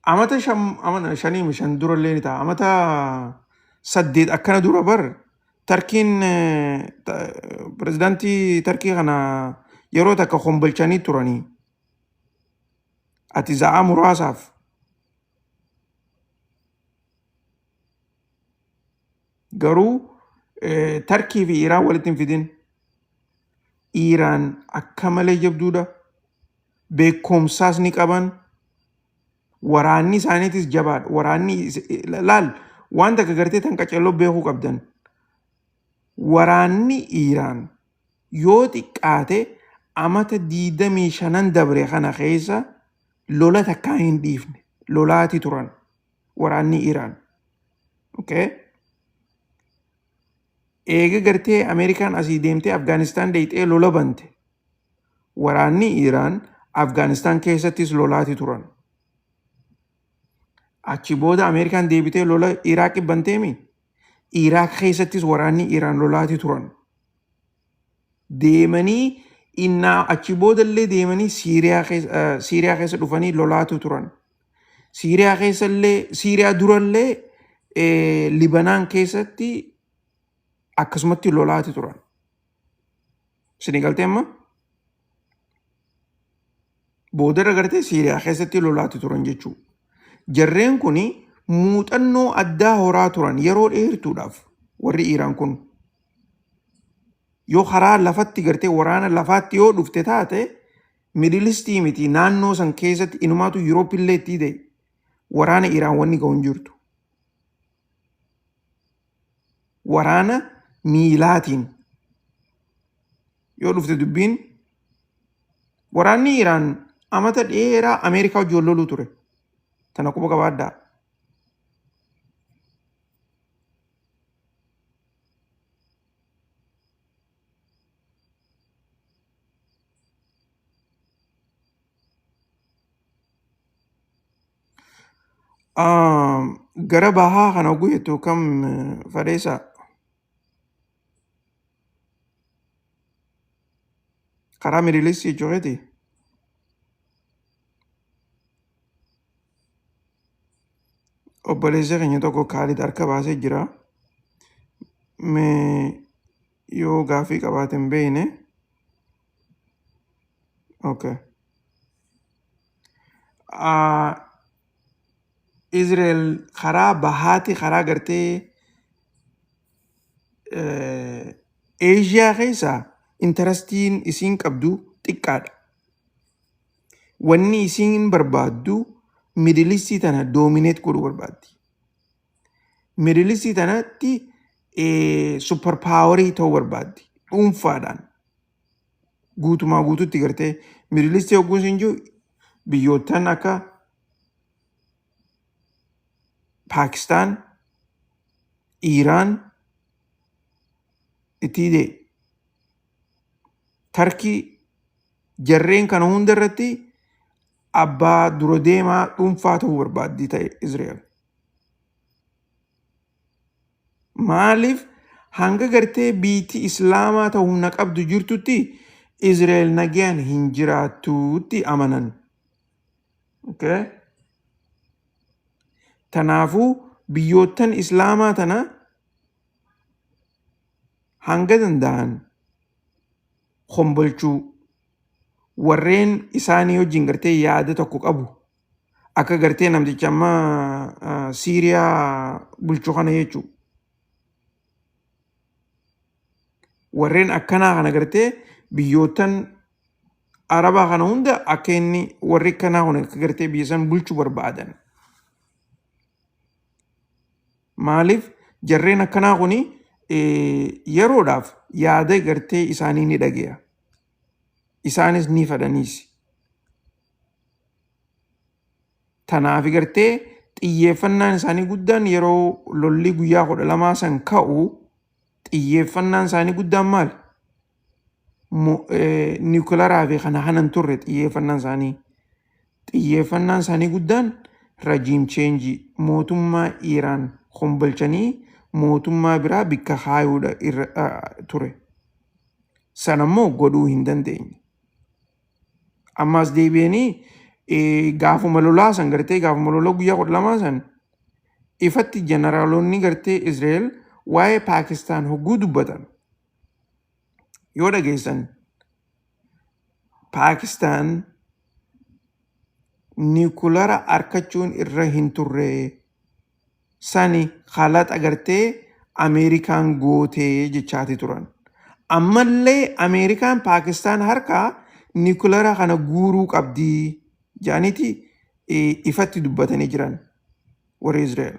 Amata shan amana shanii shan dura illee ni ta'a. Amata 8 akkana dura bar Tarkiin pirezidaantii Tarkii kana yeroo takka kombolchanii turanii. Ati za'aa muraasaaf garuu Tarkii fi Iraan walitti hin fidin. Iraan akka malee jabduudha. Beekumsaas ni qaban. Waraanni isaaniitis jabaadha. Waraanni laal waan takka gartee tan qaceelloo beekuu qabdan. Waraanni Iraan yoo xiqqaate amata 25 dabre kana keessa lola takkaa hin dhiifne. Lolaati turan waraanni Iraan. Okay? Eega gartee Ameerikaan asii deemtee Afgaanistaan deeyxee lola bante. Waraanni Iraan Afgaanistaan keessattis lolaati turan. Achi booda Ameerikaan deebitee lola Iraaqi banteemi. Iraaq keessattis waraanni Iraan lolaati turan. Deemanii innaa achi boodallee deemanii Siiriyaa keessa dhufanii lolaatu turan. Siiriyaa keessallee Siiriyaa durallee Libanaan keessatti akkasumatti lolaati turan. Isinii galtee amma? Boodarra gartee Siiriyaa keessatti lolaati turan jechuudha. Jarreen kun muuxannoo addaa horaa turan yeroo dheertuudhaaf warri Iiraan kun. Yoo karaa lafatti gartee waraana lafaatti yoo dhufte taate Middle East miti naannoo san keessatti inumaatu Yuuroop illee itti ta'e waraana Iiraan wanni ga'u hin jirtu. Waraana miilaatiin yoo dhufte dubbiin waraanni Iiraan amata dheeraa Ameerikaa wajjin wal loluu ture. Tana quba qabaadhaa. Gara bahaa kana hogguu jettu kam fadheessa? Karaa Middle East jechuu keeti? Obboleessa keenya tokko Kaalid harka baasee jira. Mee yoo gaafii qabaate hin beekne. Okay. Israel karaa bahaati karaa gartee Eeshiyaa keessa interestiin isiin qabdu xiqqaadha. Wanni isiin barbaaddu Middle East tana dominate godhuu barbaaddi. Middle East tanatti super powerii ta'uu barbaaddi dhuunfaadhaan. Guutumaa guututti gartee Middle East yogguun siin jiru biyyoottan akka Paakistaan, Iiraan, itti hidhee Tarkii jarreen kana hunda irratti abbaa dura deemaa dhuunfaa ta'uu barbaaddi ta'e Israa'el. Maaliif hanga gartee biitti Islaamaa ta'u humna qabdu jirtutti Israa'el nagayaan hin jiraattuutti amanan. Okay? Tanaafuu biyyoottan Islaamaa tana hanga danda'an kombolchuu warreen isaanii wajjin gartee yaada tokko qabu akka gartee namticha amma Siiriyaa bulchu kana jechuudha. Warreen akkanaa kana gartee biyyoottan Arabaa kana hunda akka inni warri akkanaa kun akka gartee biyya san bulchu barbaadan. Maaliif jarreen akkanaa kuni yeroodhaaf yaada gartee isaanii ni dhageya. Isaanis ni fedhaniis. Tanaaf gartee xiyyeeffannaan isaanii guddaan yeroo lolli guyyaa 12 san ka'u xiyyeeffannaan isaanii guddaan maali? Niwukilaraa fi kana kanan turre xiyyeeffannaan isaanii. Xiyyeeffannaan isaanii guddaan regime change mootummaa Iiraan kombolchanii mootummaa biraa bikka kaayuudha irra ture. Sana immoo godhuu hin dandeenye. Ammas deebi'anii Gaafuma lolaa san gartee gaafuma lolaa guyyaa 12 san ifatti jeneraalonni gartee Israa'el waa'ee Paakistaan hogguu dubbatan yoo dhageessan, Paakistaan niikulara arkachuun irra hin turre, sani halaxa gartee Ameerikaan gootee jechaati turan. Ammallee Ameerikaan Paakistaan harkaa niikulara kana guuruu qabdii jedhaniiti ifatti dubbatanii jiran warri Israa'el.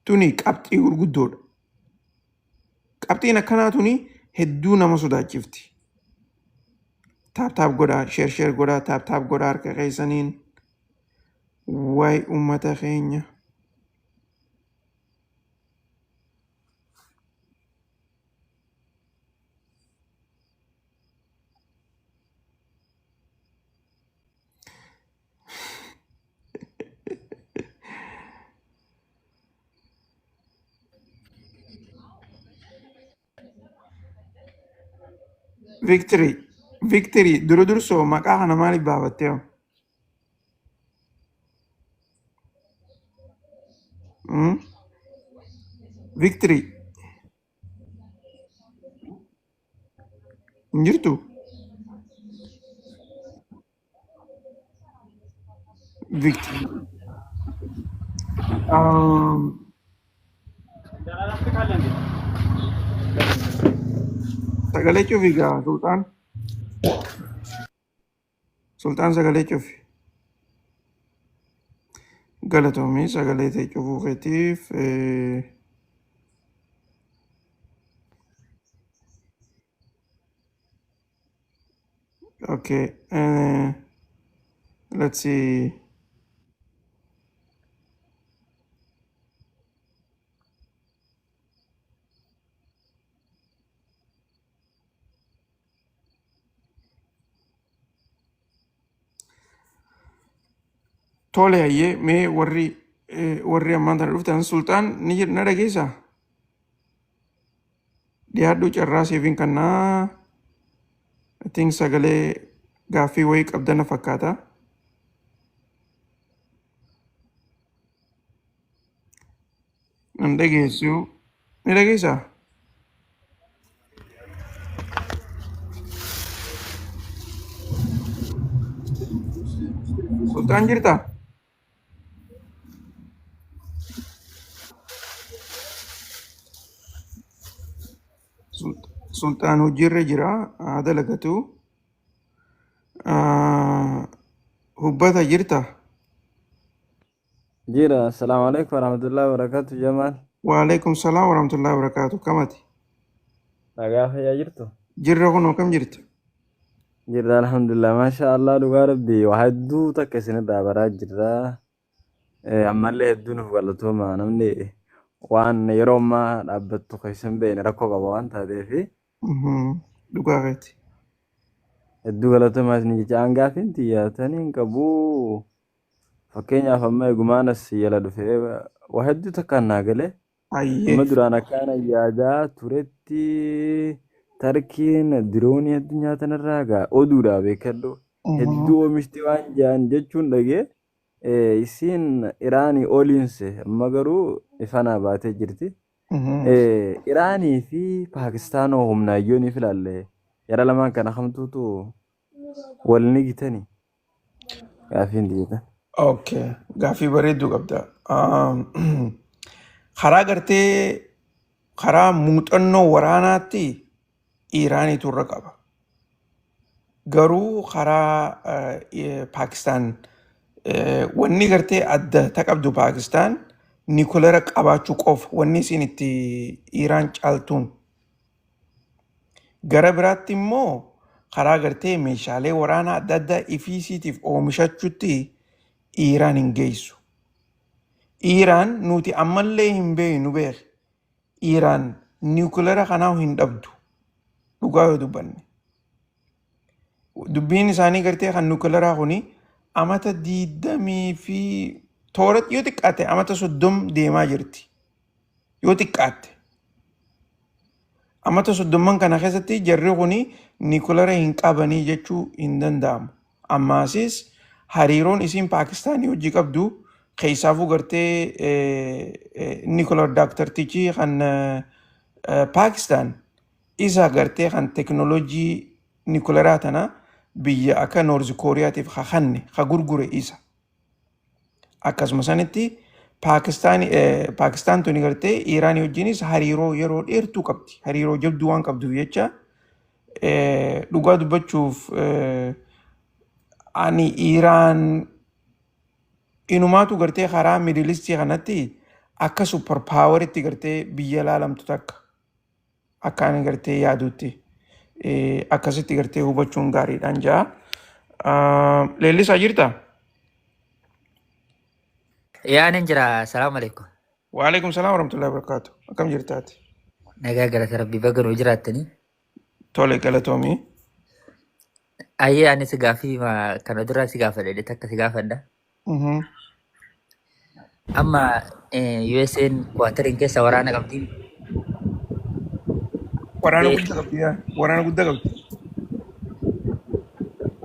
Tuni qabxii gurguddoodha. Qabxiin akkanaa tuni hedduu nama sodaachifti. Tap tap godhaa, share share godhaa, tap tap godhaa harka keessaniin. Waay uummata keenya. Victory. Victory dura dursoo maqaa kana maaliif baafattee hoo? Hmm? Victory hin jirtu? Victory. Sagalee cufi gaa Sultaan. Sultaan, sagalee cufi. Galatoomii sagalee ta'e cufuu keetiif. Okay. Let's see. Tole, hayyee, mee warri ammaan tana dhuftan, Sultaan ni jira, na dhageessaa? Dhiyaadhu, carraa siifin kannaa. I think sagalee gaaffii wayii qabdana fakkaata. Nan dhageessu. Ni dhageessaa? Sultaan jirtaa? Sultaan hojiirra jira, haa dalagatu. Hubbata jirta? Jira, assalamu alaikum warahmatullahi wabarakatuh, Jamal. Waalaikum salaam warahmatullahi wabarakatuh. Kamati? Nagaa fayyaa jirtu? Jirra kunoo, kam jirta? Jirra, alhamdulillah, masha Allah, dhugaa rabbi waa hedduu takka isinirraa baraa jirra. Ammallee hedduu nuuf galatooma, namni waan yeroo ammaa dhaabbattu keessa hin beekne rakkoo qaba waan taateefi. Dhugaa keeti. Hedduu galatoomaa isin jecha. An gaaffiin xiyyaatanii hin qabu. Fakkeenyaaf amma eegumaan as jala dhufee waa hedduu takkaan naa galee. Amma duraan akkaan yaadaa turetti Tarkiin diroonii addunyaa tanarraa gaa oduudhaa beekadhu. Hedduu oomishti waan jedhan jechuun dhagee, isiin Iraanii oliinse, amma garuu ifanaa baatee jirti. Iraanii fi Paakistaanoo humnaayyooniif ilaalle, jara lamaan kana kamtuutu wal ni gitani? Gaaffiin diida. Okay. Gaaffii bareedduu qabda. Karaa gartee karaa muuxannoo waraanaatti Iraaniitu irra qaba. Garuu karaa Paakistaan wanni gartee adda ta qabdu Paakistaan nikulara qabaachuu qofa wanni isin itti Iraan caaltuun. Gara biraatti immoo karaa gartee meeshaalee waraanaa adda addaa ifiisiitiif oomishachuutti Iraan hin geessu. Iraan nuti ammallee hin beeknu beek. Iraan niwukilara kanaa hin dhabdu. Dhugaa yoo dubbanne. Dubbiin isaanii gartee kan niwukilaraa kuni amata diidamii fi toora yoo xiqqaatte amata 30 deemaa jirti. Yoo xiqqaatte. Amata 30n kana keessatti jarri kuni nuclear hin qabanii jechuu hin danda'amu. Ammaasis hariiroon isiin Paakistaanii hojii qabdu, keessaafuu gartee nuclear doctortichi kan Paakistaan isa gartee kan teknoolojii nuclearaa tana biyya akka North Kooriyaatiif hakanne ha gurgure isa. Akkasuma sanitti Paakistaan tuni gartee Iraanii wajjinis hariiroo yeroo dheertuu qabdi. Hariiroo jabduu waan qabduuf jecha, dhugaa dubbachuuf, ani Iraan inumaatu gartee karaa Middle Eastii kanatti akka super poweritti gartee biyya laalamtu takka akka ani gartee yaadutti akkasitti gartee hubachuun gaariidhaan ja'a. Leellisaa jirtaa? Yaa, nan jira. Salaamu alaikum. Waalaikum salaam warahmatullahi wabarakatuh. Akkam jirtaati? Nagaa, galata Rabbii, baga nuu jiraattanii. Tole, galatoomii. Ayyee, anis gaaffii kana dura si gaafadhe takka si gaafadha. Amma USA'n Qaatariin keessa waraana qabdi. Waraana guddaa qabdi yaa. Waraana guddaa qabdi.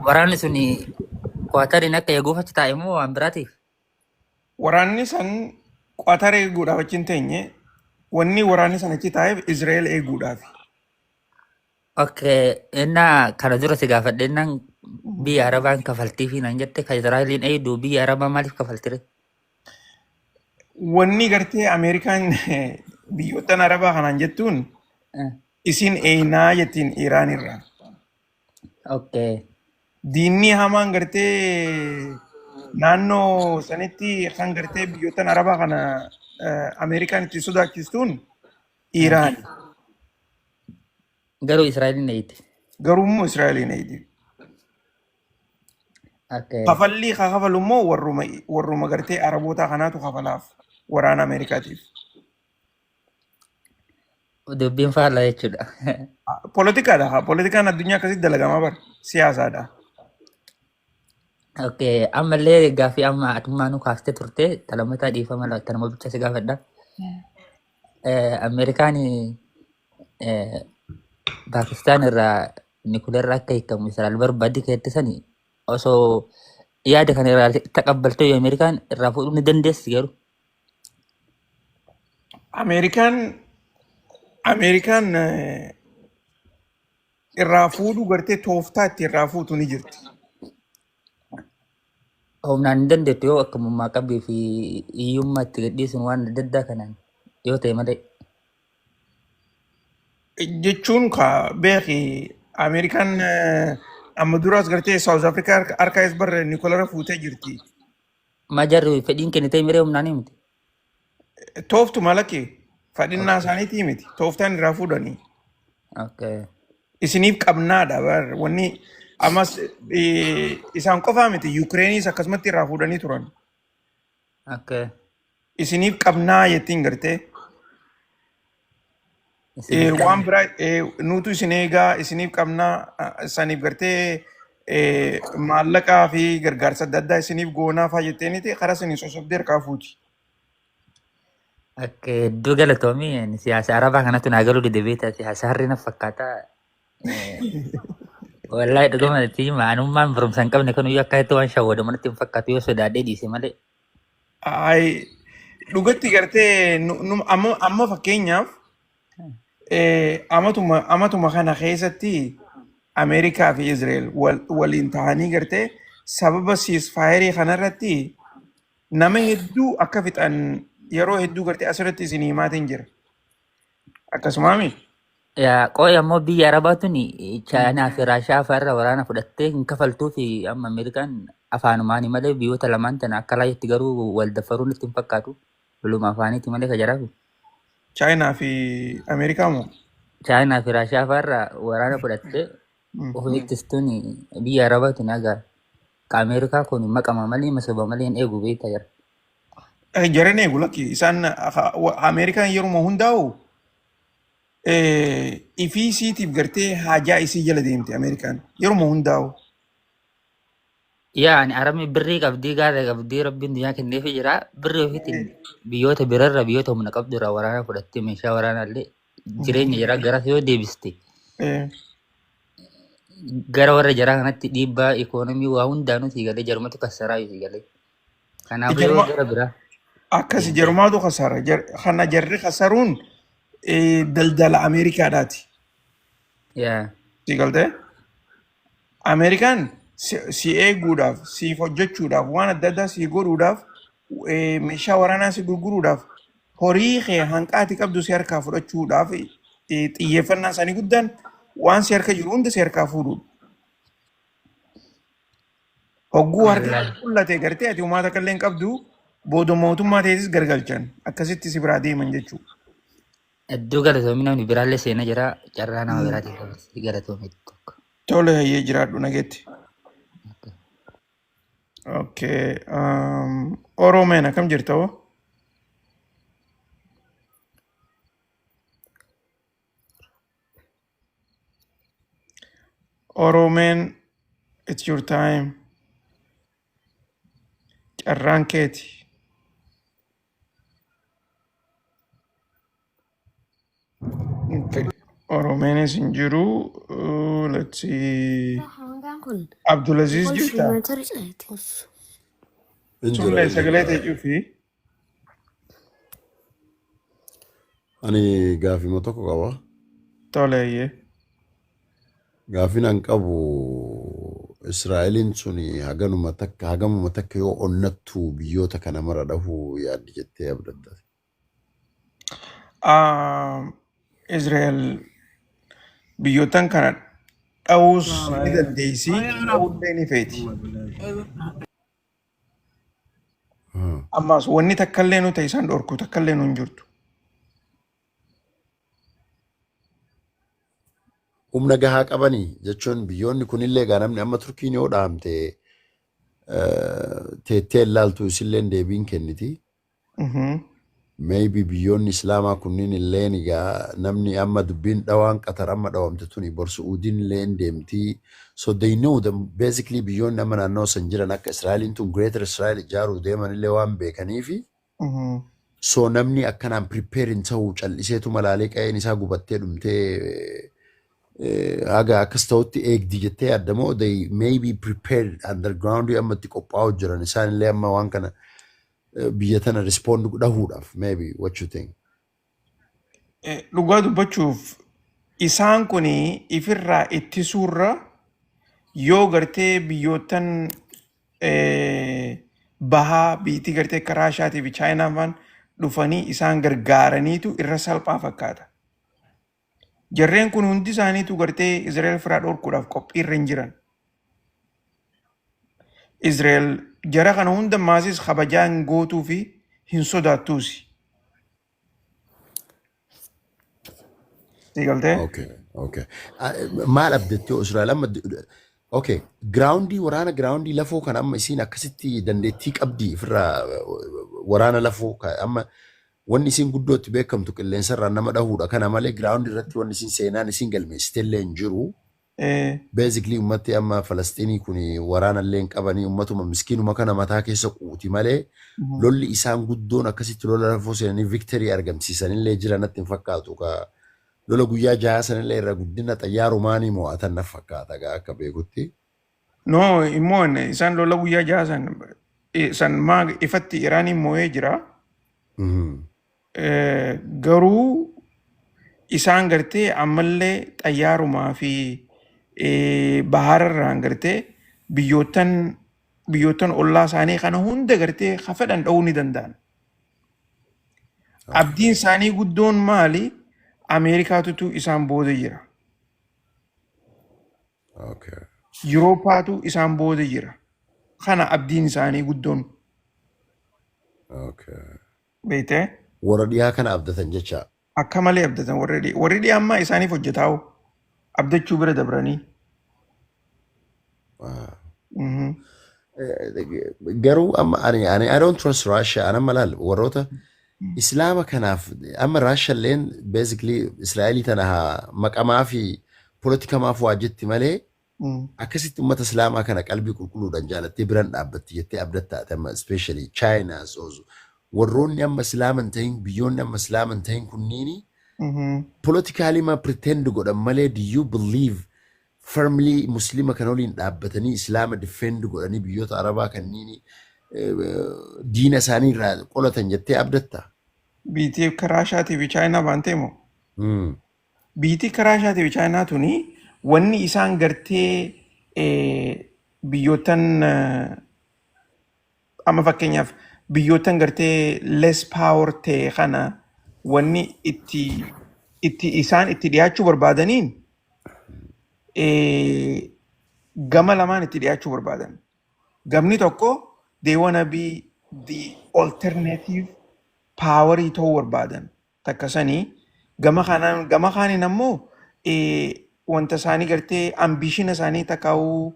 Waraanni sun Qaatariin akka eeguuf achi taa'e moo waan biraatiif? Waraanni san Qatar eeguudhaaf achi hin teenye. Wanni waraanni san achi taa'eef Israa'el eeguudhaaf. Okay, innaa kana dura si gaafadhe, innaan biyya Arabaan kafaltii fi naan jette, kan Israa'eliin eegdu biyya Arabaa maaliif kafaltire? Wanni gartee Ameerikaan biyyoottan Arabaa kanaan jettuun isin eeynaa jettiin Iraan irraa. Diinni hamaan gartee naannoo sanitti kan gartee biyyoottan Arabaa kana Ameerikaan itti sodaachistuun Iraan. Garuu Israa'eliin eegdi. Garuu immoo Israa'eliin eegdi. Kafallii ka kafalu immoo warruma gartee Araboota kanaatu kafalaaf waraana Ameerikaatiif. Dubbiin faallaa jechuudha. Poolitikaadha. Poolitikaan addunyaa akkasitti dalagamaa bara. Siyaasaadha. Okay. Ammallee gaaffii amma atummaa nu kaaftee turte talammataa, dhiifama, tanuma bicha si gaafadha. Ameerikaan Paakistaan irraa nuclearra akka hiikamu Israa'el barbaaddi keetti sani, osoo yaada kana irraa taqabbaltee Ameerikaan irraa fuudhuu ni dandeessi garuu? Ameerikaan irraa fuudhuu gartee tooftaa itti irraa fuutu ni jirti. Humnaan hin dandeettu yoo akkamummaa qabdii fi hiyyummaa itti gadhiisuun waan adda addaa kanaan yoo ta'e malee. Jechuun ka beeki, Ameerikaan amma duraas gartee South Africa harka is barre nucleara fuutee jirti. Ma jarri fedhiin kennitee miree humnaan miti. Tooftu malaki fadhinnaa isaaniitii miti, tooftaan irraa fuudhanii. Isiniif qabnaadha bar wanni ammas isaan qofaa miti, Yukireeniis akkasumatti irraa fuudhanii turan. Isiniif qabnaa jettiin gartee. Isiniif Waan qabna. biraa nuutu isin eegaa, isiniif qabnaa, saniif gartee maallaqaa fi gargaarsa adda addaa isiniif goonaa faa jetteeniiti karaa sanii sosobdee harkaa fuuti. Okay. Hedduu galatoomii. Ani siyaasa Arabaa kanatu naa galuu dide beektaa, siyaasa harri na fakkaata. Wallaahi dhuguma itti hima, anummaan barumsa hin qabne kanuyyuu akka itti waan shawwadamu natti hin fakkaatu yoo sodaadhee dhiise malee. Ay, dhugatti gartee amma fakkeenyaaf amatuma kana keessatti Ameerikaa fi Israel waliin ta'anii gartee sababa ceasefire kanarratti nama hedduu akka fixan yeroo hedduu gartee asirratti isin himaatiin jira. Akkasumaami? Yaa, qo'ee ammoo biyya Arabaa tuni Chaayinaa fi Raashiyaa fa'aa irra waraana fudhattee hin kafaltuu fi amma Ameerikaan afaanumaani malee biyyoota lamaan tana akka laayyatti garuu wal daffaruun natti hin fakkaatu. Loluma afaaniiti malee ka jaraafi. Chaayinaa fi Ameerikaa moo? Chaayinaa fi Raashiyaa fa'aa irra waraana fudhattee of ittistuun biyya Arabaa tuni haga ka Ameerikaa kun maqama malee masoba malee hin eegu beektaa jira. Jareen eegu, lakki, isaan Ameerikaan yeruma hundaa'u ifii isiitiif gartee haajaa isii jala deemti Ameerikaan yeruma hundaa'u. Yaa, ani Arabni birrii qabdii, gaara qabdii, Rabbiin duniyaa kenneefii jira. Birrii ofiitiin biyyoota birarra, biyyoota humna qabdu irraa waraana fudhattee meeshaa waraanaa illee Jireenya jaraa gara yoo deebiste gara warra jaraa kanatti dhiibbaa ikoonomii waa hundaanuu sii galee jarumatu kassaraa sii galee. Kanaafuu yoo Jaruma gara biraa akkasi deemte. jarumaatu kasara. Kana jarri kasaruun daldala Ameerikaadhaati. Yaa. Si galtee? Ameerikaan si eeguudhaaf, siif hojjechuudhaaf, waan adda addaa si godhuudhaaf, meeshaa waraanaa si gurguruudhaaf, horii kee hanqaati qabdu si harkaa fudhachuudhaaf xiyyeeffannaan isaanii guddaan waan si harka jiru hunda si harkaa fuudhuudha. Hogguu harki kee Wallaahi. qullate gartee ati uummata akka illee hin qabdu booda mootummaa ta'etis gargalchan akkasitti si biraa deeman jechuudha. Hedduu galatoomii, namni biraallee seenaa jira, carraa nama biraatiin dabarsi, galatoomii tokko. Tole, hayyee, jiraadhu nageetti. Okay. Oromeen akkam jirta hoo? Oromeen, it's your time. Carraan keeti. Okay. Oromeenis hin jiru. Let's see. Kun Abdulaziz jirta? Hin jira. Sullee Hin sagalee jira. ta'e cufi. Ani gaafima tokko qaba. Tole, hayyee. Gaafin an qabu, Israa'eliin suni haganuma takka hagamuma takka yoo onnattu biyyoota kana mara dhahuu yaaddi jettee abdatta? Israa'el biyyoottan kana dha'uus ni dandeessi, dha'uullee ni feeti. Ammas wanni takkallee nu ta'e isaan dhorku takkallee nu hin jirtu. Humna gahaa qabanii jechuun biyyoonni kunillee egaa namni amma Turkiin yoo dhahamte teettee ilaaltu isilleen deebiin kenniti. Maybe biyyoonni Islaamaa kunniin illeen egaa namni amma dubbiin dhawaan Qatar amma dhawamte tuni bor Su'uudiin illee hin deemti. So they know them basically, biyyoonni amma naannoo san jiran akka Israa'eliin tun Greater Israel ijaaruu deeman illee waan beekaniifi. So namni akkanaan prepare hin ta'u, calliseetu malaalee qa'een isaa gubattee dhumtee haga akkas ta'utti eegdi jettee yaadda moo they may be prepared underground amma itti qophaa'u jiran isaan illee amma waan kana biyya tana respond dhahuudhaaf, maybe, what you think? Dhugaa dubbachuuf isaan kun ifirraa ittisuurra yoo gartee biyyoottan bahaa biitii gartee akka Raashaatii fi Chaayinaa faan dhufanii isaan gargaaraniitu irra salphaa fakkaata. Jarreen kun hundi isaaniitu gartee Israa'el firaa dhorkuudhaaf qophiirra hin jiran. Israa'el jara kana hunda maasis kabajaa hin gootuu fi hin sodaattuusi. Si galtee? Okay. Maal abdattee Israa'el amma, okay, groundii waraana groundii lafoo kan amma isiin akkasitti dandeettii qabdi ofirraa waraana lafoo amma wanni isiin guddootti beekamtu qilleensarraan nama dhahuudha, kana malee groundii irratti wanni isiin seenaan isiin galmeessite illee hin jiru. Basically ummatti amma Falasxiinii kun waraana illee hin qabanii, ummatuma miskiinuma kana mataa keessa quuti malee lolli isaan guddoon akkasitti lola lafoo seenanii victory argamsiisanillee jira natti hin fakkaatu. Ka lola guyyaa 6 sanillee irra guddina xayyaarumaanii mo'atan na fakkaata gaa akka beekutti. No, immoo isaan lola guyyaa 6 san san maa ifatti Iraaniin moo'ee jira. Garuu isaan gartee ammallee xayyaarumaa fi bahararraan gartee biyyoottan ollaa isaanii kana hunda gartee ka fedhan dha'uu ni danda'an. Abdiin isaanii guddoon maali? Ameerikaatutu isaan booda jira. Yuroopaatu isaan booda jira. Kana abdiin isaanii guddoon. Beektee? Warra dhiyaa kana abdatan jecha. Akka malee abdatan warri dhiyaa. Warri dhiyaa ammaa isaaniif hojjetaa'u. Abdachuu bira dabranii. Garuu amma ani I don't trust Russia. Ani amma laal, warroota Islaama kanaaf amma Russia illeen basically Israa'elii tana haa maqamaa fi politikamaaf waa jetti malee akkasitti uummata Islaamaa kana qalbii qulqulluudhaan jaalattee biran dhaabbatti jettee abdattaate amma, especially China, warroonni amma Islaama hin ta'in, biyyoonni amma Islaama hin ta'in kunniini. Politically ma pretend godhan malee, do you believe firmly Muslima kana waliin dhaabbatanii Islaama defend godhanii biyyoota Arabaa kanneen diina isaanii irraa qolatan jettee abdatta? Biitii akka Raashaatii fi Chaayinaa baantee moo? Mm. Biitii akka Raashaatii fi Chaayinaa tuni wanni isaan gartee biyyoottan amma fakkeenyaaf biyyoottan gartee less power ta'e kana wanni itti isaan itti dhiyaachuu barbaadaniin gama lamaan itti dhiyaachuu barbaadan. Gamni tokko, they wanna be the alternative powerii ta'uu barbaadan. Takka sanii gama kanaan, gama kaaniin ammoo wanta isaanii gartee ambition isaanii takkaa'uu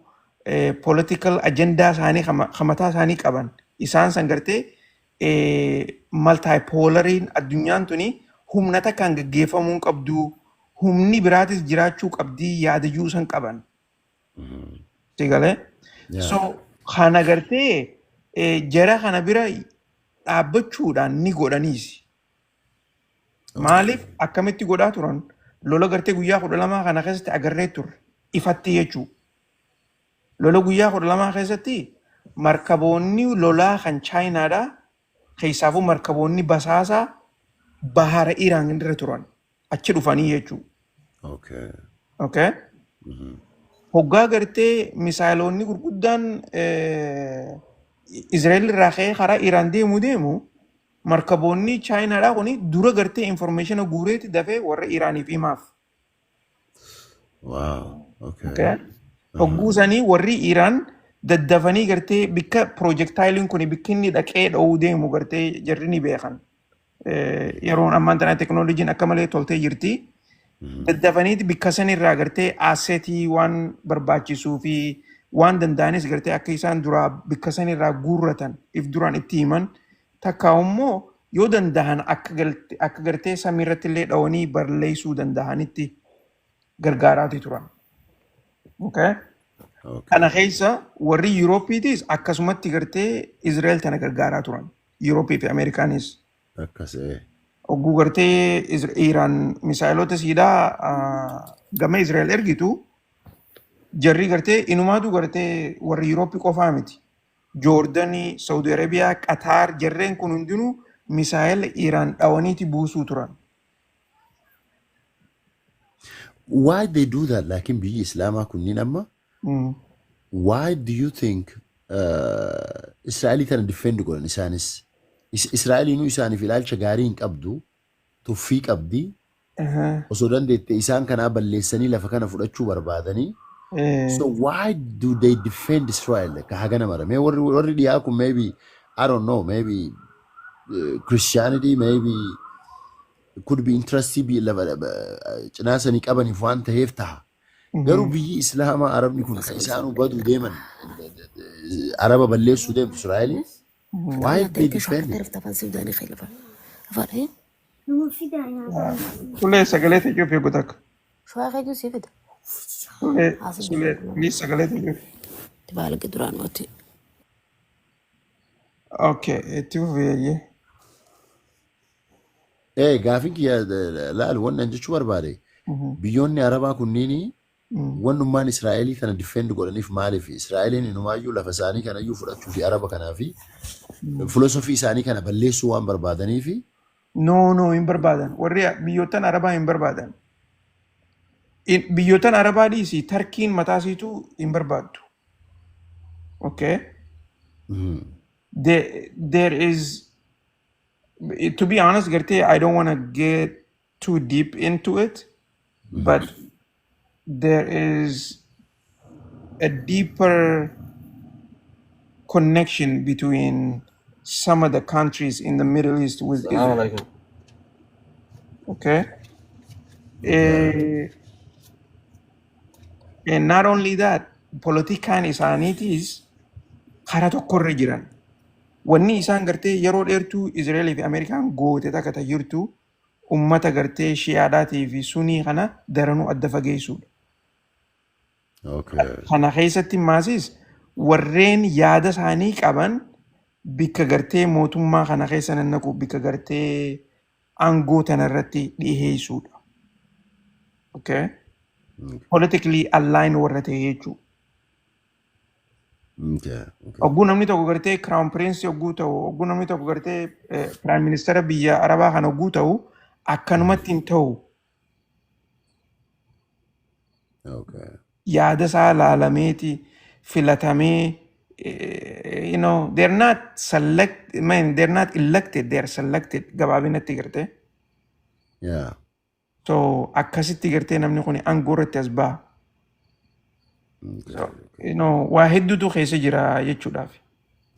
political agenda isaanii kan mataa isaanii qaban isaan san gartee multipolariin addunyaan tuni humna takkaan gaggeeffamuu hin qabdu, humni biraatis jiraachuu qabdii yaadayyuu san qaban. Si galee? Yeah. So kana gartee jara kana bira dhaabbachuudhaan ni godhaniis. Maaliif akkamitti godhaa turan? Lola gartee guyyaa 12 kana keessatti agarree turre ifatti jechuudha. Lola guyyaa 12 keessatti markaboonni lolaa kan Chaayinaadhaa, keessaafuu markaboonni basaasaa, bahara Iraan irra turan achi dhufanii jechuudha. Okay? Hoggaa gartee misaayiloonni gurguddaan Israa'el irraa ka'ee karaa Iraan deemu deemu, markaboonni Chaayinaadhaa kuni dura gartee information guureeti dafee warra Iraaniif himaaf. Okay? Hogguu sanii warri Iraan daddafanii gartee bikka projectileiin kun bikka inni dhaqee dha'uu deemu gartee jarri ni beekan. Yeroon ammaan tana teknooloojiin akka malee toltee jirti. Daddafaniiti bikka sanirraa gartee assetii waan barbaachisuu fi waan danda'anis gartee akka isaan duraa bikka sanirraa guurratan if duraan itti himan, takka immoo yoo danda'an akka gartee samiirratti illee dhawanii barleessuu danda'anitti gargaaraati turan. Okay? Kana keessa warri Yuurooppiitis akkasumatti gartee Israa'el tana gargaaraa turan. Yuurooppii fi Ameerikaanis. Akkas. Hogguu gartee Iraan misaayilota siidaa gama Israa'el ergitu, jarri gartee inumaatu gartee warri Yuurooppii qofaa miti. Joordanii, Saudi Arabiyaa, Qataar, jarreen kun hundinuu misaayila Iraan dhawaniiti buusuu turan. Why they do that? Laakiin biyyi Islaamaa kunniin amma why do you think Israa'elii tana defend godhan isaanis? Israa'eliinuu isaaniif ilaalcha gaarii hin qabdu, tuffii qabdi. Osoo dandeette isaan kanaa balleessanii lafa kana fudhachuu barbaadanii. So why do they defend Israel? Ka hagana mara. Mee warri dhiyaa kun, maybe, I don't know, maybe Christianity, maybe could be interest biyya lafa cinaa sanii qabaniif waan ta'eef taha. Garuu biyyi Islaamaa Arabni kun kan isaanuu baduu deeman, Araba balleessuu deemtu Israa'eliin. Why they defend it? Sulee, sagalee ta'e eegu takka. Sulee, Sulee, please, sagalee ta'e. Okay, itti fufeeyyee. Gaafin kiyya laal, wanni an jechuu barbaade, biyyoonni Arabaa kunniini wannummaan Israa'elii kana defend godhaniif maaliif? Israa'eliin inumaayyuu lafa isaanii kanayyuu fudhachuu fi Araba kanaa fi filosofii isaanii kana balleessuu waan barbaadaniifi. No, hin barbaadan. Warri biyyoottan Arabaa hin barbaadan. Biyyoottan Arabaa dhiisi, Tarkiin mataa isiitu hin barbaaddu. Okay? There is, to be honest, gartee, I don't want to get too deep into it, but there is a deeper connection between some of the countries in the Middle East with السلام Israel. عليكم. Okay? And not only that, politikaan isaaniitis karaa tokkorra jiran. Wanni isaan gartee yeroo dheertuu Israa'elii fi Ameerikaan goote takka ta jirtu ummata gartee Shiyaadhaatii fi Sunii kana daranuu adda fageessuudha. Kana keessatti maasis warreen yaada isaanii qaban bikka gartee mootummaa kana keessa nannaqu, bikka gartee aangoo tana irratti dhiheessuudha. Okay? Politically align warra ta'e jechuudha. Ogguu namni tokko gartee crown prince ogguu ta'u, ogguu namni tokko gartee prime minister biyya Arabaa kana ogguu ta'u, akkanumatti hin ta'u. Yaada isaa laalameeti filatamee, they're not select, I mean, they're not elected, they're selected gabaabinatti gartee. So akkasitti gartee namni kun aangoo irratti as baha. So, waa hedduutu keessa jira jechuudhaaf.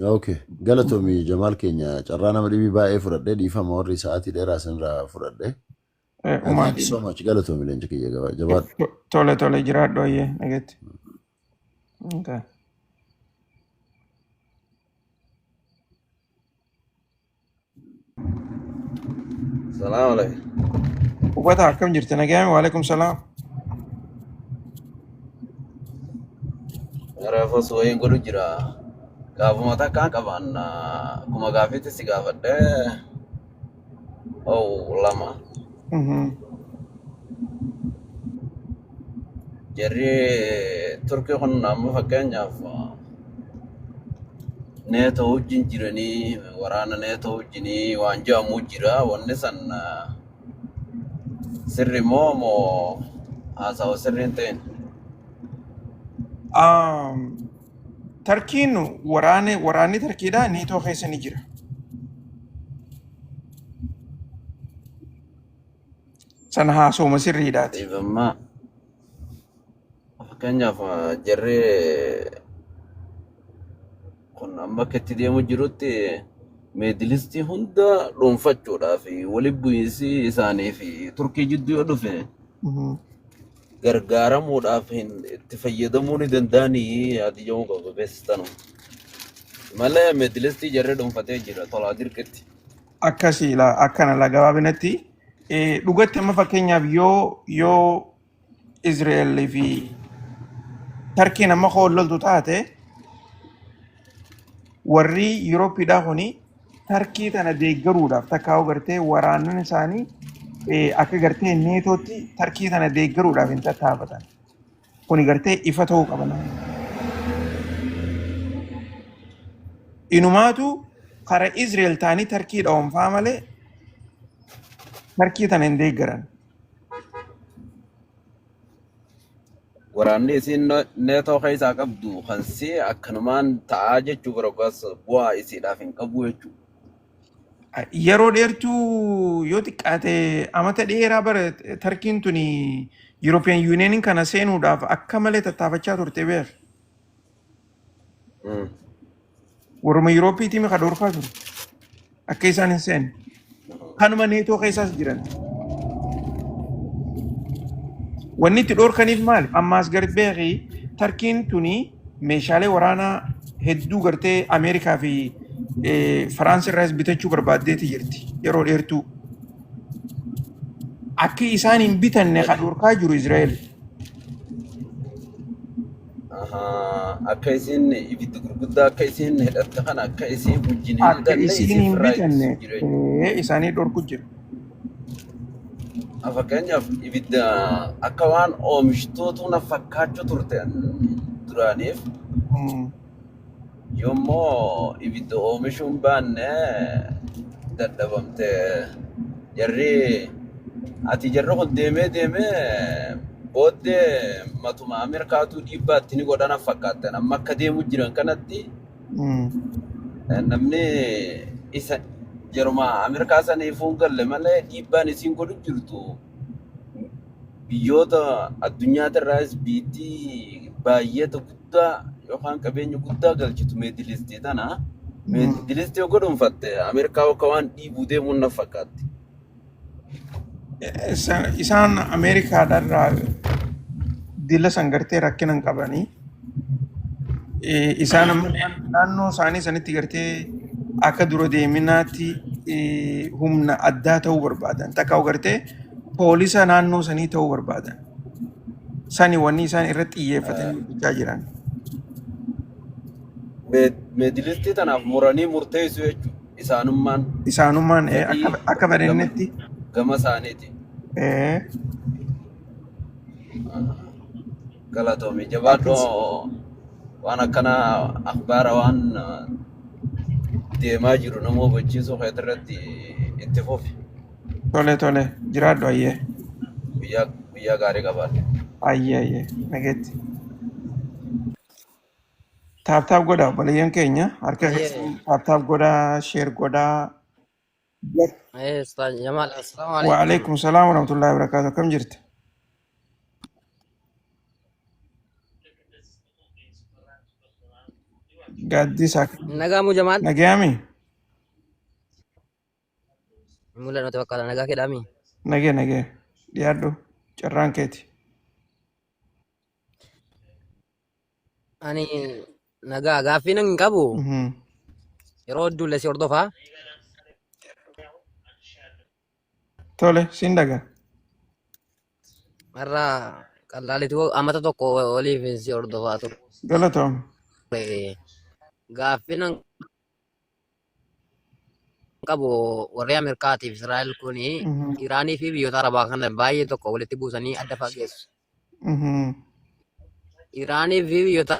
Okay. Galatoomi Jamaal keenya, carraa nama dhibii baay'ee fudhadhee, dhiifama warri sa'aatii dheeraa isinirraa fudhadhee. Thank you so much. Galatoomi leenca kiyya, jabaadhu. Tole tole, jiraadhu, ayyee nagetti. Okay. Salaam alaikum. Hubata, akkam jirti? Nagaame? Waalaikum salaam. Reefus wayiin godhu jira. Gaafuma takkaan qaban akkuma gaafiitti si gaafadhee, oh, lama. Jarri Turkii kun amma fakkeenyaaf neetoo wajjin jiranii, waraana neetoo wajjinii waan jedhamu jira. Wanni san sirri moo haasawa sirri hin ta'in? Tarkiin waraanni Tarkiidhaa neetoo keessa ni jira. Sana haasawuma sirriidhaati. Amma fakkeenyaaf jarri kun amma akka itti deemu jirutti Middle East hunda dhuunfachuudhaaf walitti bu'iinsi isaanii fi Turkii jidduu yoo dhufe gargaaramuudhaaf hin itti fayyadamuu ni danda'anii yaadi jedhamu qaba beeksistanuu. Malee Middle East jarri dhuunfatee jira tolaa dirqitti. Akkasii la, akkana la, gabaabinatti dhugatti amma fakkeenyaaf yoo Israa'el fi Tarkiin amma koo loltu taate, warri Yuurooppiidhaa kuni Tarkii tana deeggaruudhaaf takkaa'u gartee waraannan isaanii akka gartee neetootti Tarkii tana deeggaruudhaaf hin tattaafatan. Kuni gartee ifa ta'uu qaba. Inumaatu kara Israa'el ta'anii Tarkii dha'oonfaa malee Tarkii tana hin deeggaran. Waraanni isiin neetoo keessaa qabdu kan si akkanumaan ta'aa jechuu barbaas bu'aa isiidhaaf hin qabu jechuudha. Yeroo dheertuu, yoo xiqqaate amata dheeraa bara Tarkiin tuni European Union kana seenuudhaaf akka malee tattaafachaa turte beek. Warruma Yuurooppiitiin kan dhorkaa ture. Akka isaan hin seenne. Kanuma neetoo keessaas jiran. Wanni itti dhorkaniif maali? Ammaas gadi beeki, Tarkiin tuni meeshaalee waraanaa hedduu gartee Ameerikaa fi Faraans irraas bitachuu barbaaddeeti jirti yeroo dheertuu. Akka isaan hin bitanne kan dhorkaa jiru Israa'el. Akka isin ibidda gurguddaa akka isin hidhatte kana akka isin wajjin hin Akka hidhanne isiin isin hin firraa bitanne ittisu jira jechuudha. Isaanii dhorku jira. Fakkeenyaaf ibidda akka waan oomishtuutu na fakkaachuu turte duraaniif, yoommoo ibidda oomishuu hin baanne dadhabamte jarri ati jarri kun deemee deemee booddee matuma Ameerikaatu dhiibbaa itti ni godhana fakkaatan amma akka deemu jiran kanatti. Namni isa jaruma Ameerikaa saniifuu hin galle malee dhiibbaan isiin godhu jirtu biyyoota addunyaa irraas biittii baay'eeta guddaa yookaan qabeenya guddaa galchitu Middle East tana. Middle East yoo godhunfatte Ameerikaa akka waan dhiibuu deemuun na fakkaatti. Isaan Ameerikaadharraa dila san gartee rakkina hin qabanii. Isaan amma naannoo isaanii sanitti gartee akka dura deeminaatti humna addaa ta'uu barbaadan. Takka gartee poolisa naannoo sanii ta'uu barbaadan. Sani wanni isaan irratti xiyyeeffatanii hojjechaa jiran. Middle East tanaaf muranii murteessu jechuudha isaanummaan. Isaanummaan Fedhii akka gama fedhannetti. Gama isaaniiti. Ee. Galatoomi. Jabaadhu Akkas. waan akkana akhbaara waan deemaa jiru nama hubachiisuu keetirratti itti fufi. Tole tole jiraadhu ayyee. Guyyaa guyyaa gaarii qabaadhu. Ayyee ayyee nageetti. Taap taap godhaa obboleeyyan keenya harka keessan taap taap godhaa sheer godhaa. Ustaz Jamal, assalamu alaikum. Waalaikum salaam warahmatullahi wabarakatuh. Akkam jirta? Gaaddisa. Nagaa mu Jamal? Nagayaami? Mul'annoo fakkaata nagaa kedhaami. Nagee nagee. Dhiyaadhu carraan keeti. Ani nagaa gaaffii nan hin qabu. Yeroo hedduu illee si hordofaa. Tole siin dhaga. Har'a qallaalitu amata tokko oliif si hordofaa ture. Galatoom. Gaaffii nan qabu warri Ameerikaatiif Israa'el kuni Iraanii fi biyyoota Arabaa kana baay'ee tokko walitti buusanii adda fageessu. Iraanii fi biyyoota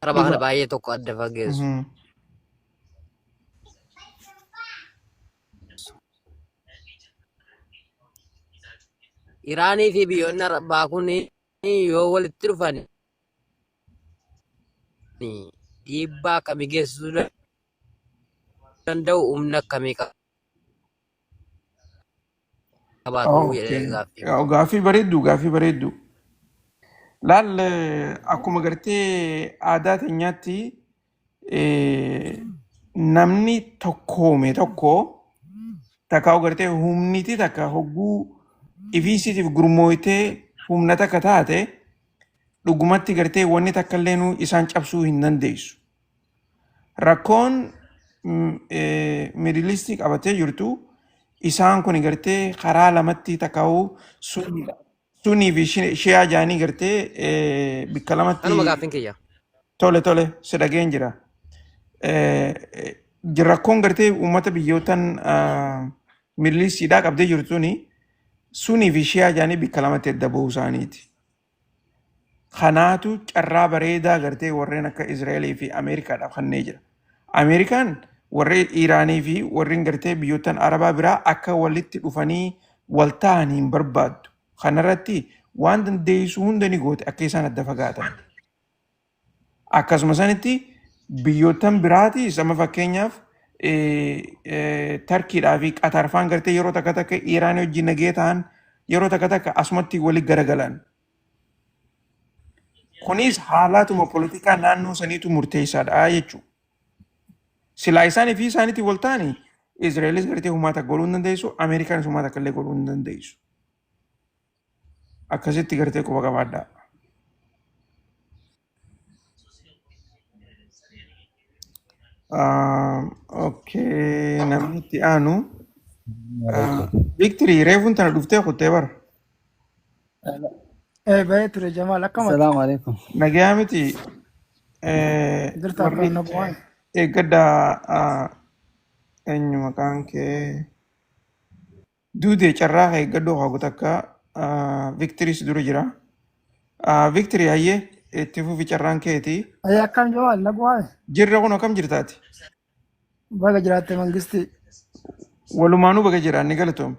Arabaa kana Dhuga. baay'ee tokko adda fageessu. Iraanii fi biyyoonni Arabaa kun yoo walitti dhufan dhiibbaa akkamii geessisuu danda'u humna akkamii qabaatu jedhee Okay. gaaffii koo. Gaaffii bareedduu gaaffii bareedduu. Laal akkuma gartee aadaa teenyaatti namni tokkoome tokko takka gartee humniti takka hogguu ifiisiitiif gurmooytee humna takka taate dhugumatti gartee wanni takka illeenuu isaan cabsuu hin dandeessu. Rakkoon Middle East qabatee jirtu isaan kun gartee karaa lamatti takkaa'uu Sunii fi Shiyaa jaanii gartee bikka lamatti Kanuma gaaffiin kiyya. Tole tole si dhageen jira. Rakkoon gartee uummata biyyootan Middle Eastiidhaa qabdee jirtu tuni Sunii fi Shiyaa jaanii bikka lamatti adda bahuu isaaniiti. Kanaatu carraa bareedaa gartee warreen akka Israa'elii fi Ameerikaadhaaf kennee jira. Ameerikaan warreen Iiraanii fi warreen gartee biyyoottan Arabaa biraa akka walitti dhufanii wal ta'an hin barbaaddu. Kanarratti waan dandeessu hunda ni goote akka isaan adda fagaatan. Akkasuma sanitti biyyoottan biraatis amma fakkeenyaaf Tarkiidhaa fi Qatar faan gartee yeroo takka takka Iiraanii wajjin nagee ta'an yeroo takka takka asumatti wali garagalan. Kunis haalaatuma poolitikaa naannoo saniitu murteessaadha jechuudha. Silaa isaanii fi isaaniitti wal ta'anii Israa'elis gartee humaa takka godhuu hin dandeessu, Ameerikaanis humaa takka illee godhuu hin dandeessu. Akkasitti gartee quba qabaadhaa. Okay, namni itti aanu Victory reefuun tana dhuftee kuttee bara. Bahee ture Jamaal akkamati? Salaamu alaikum. Nagayaa miti Jirta warri akkam nagumaan? eeggadda eenyu maqaan kee duudee carraa kee eeggadhu haa takka Victory si dura jira. Victory hayyee itti fufi carraan keeti. Ayyaa akkam Jamaal nagumaan? Jirra kun akkam jirtaati? Baga jiraatte mangisti. Walumaanuu baga jiraanni galatoome.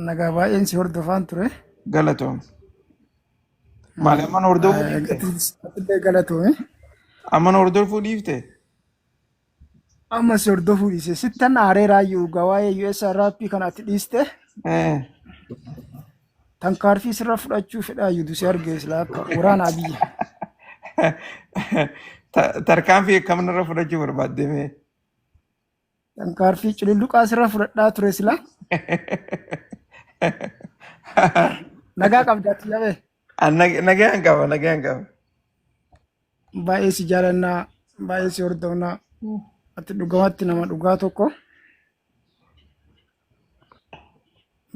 Nagaa baay'een si hordofaan ture. Galatoome. Maali amman hordofuu dhiifte? Atillee galatoome. Amman hordofuu dhiifte? Amma si hordofuu dhiise. Sittan aaree raayyuu dhugaa waa'ee USRP kana ati dhiiste. Tankaarfii sirra fudhachuu fedhaa yuudu si arge silaa akka waraana Abiyyi. Tarkaanfii akkam narra fudhachuu barbaadde mee? Tankaarfii cululluqaa sirra fudhadhaa ture silaa. Nagaa qabda ati jabee. Nagaan qaba nagaan qaba. Baay'ee si jaalannaa baay'ee si hordofnaa. Ati dhugamatti nama dhugaa tokko.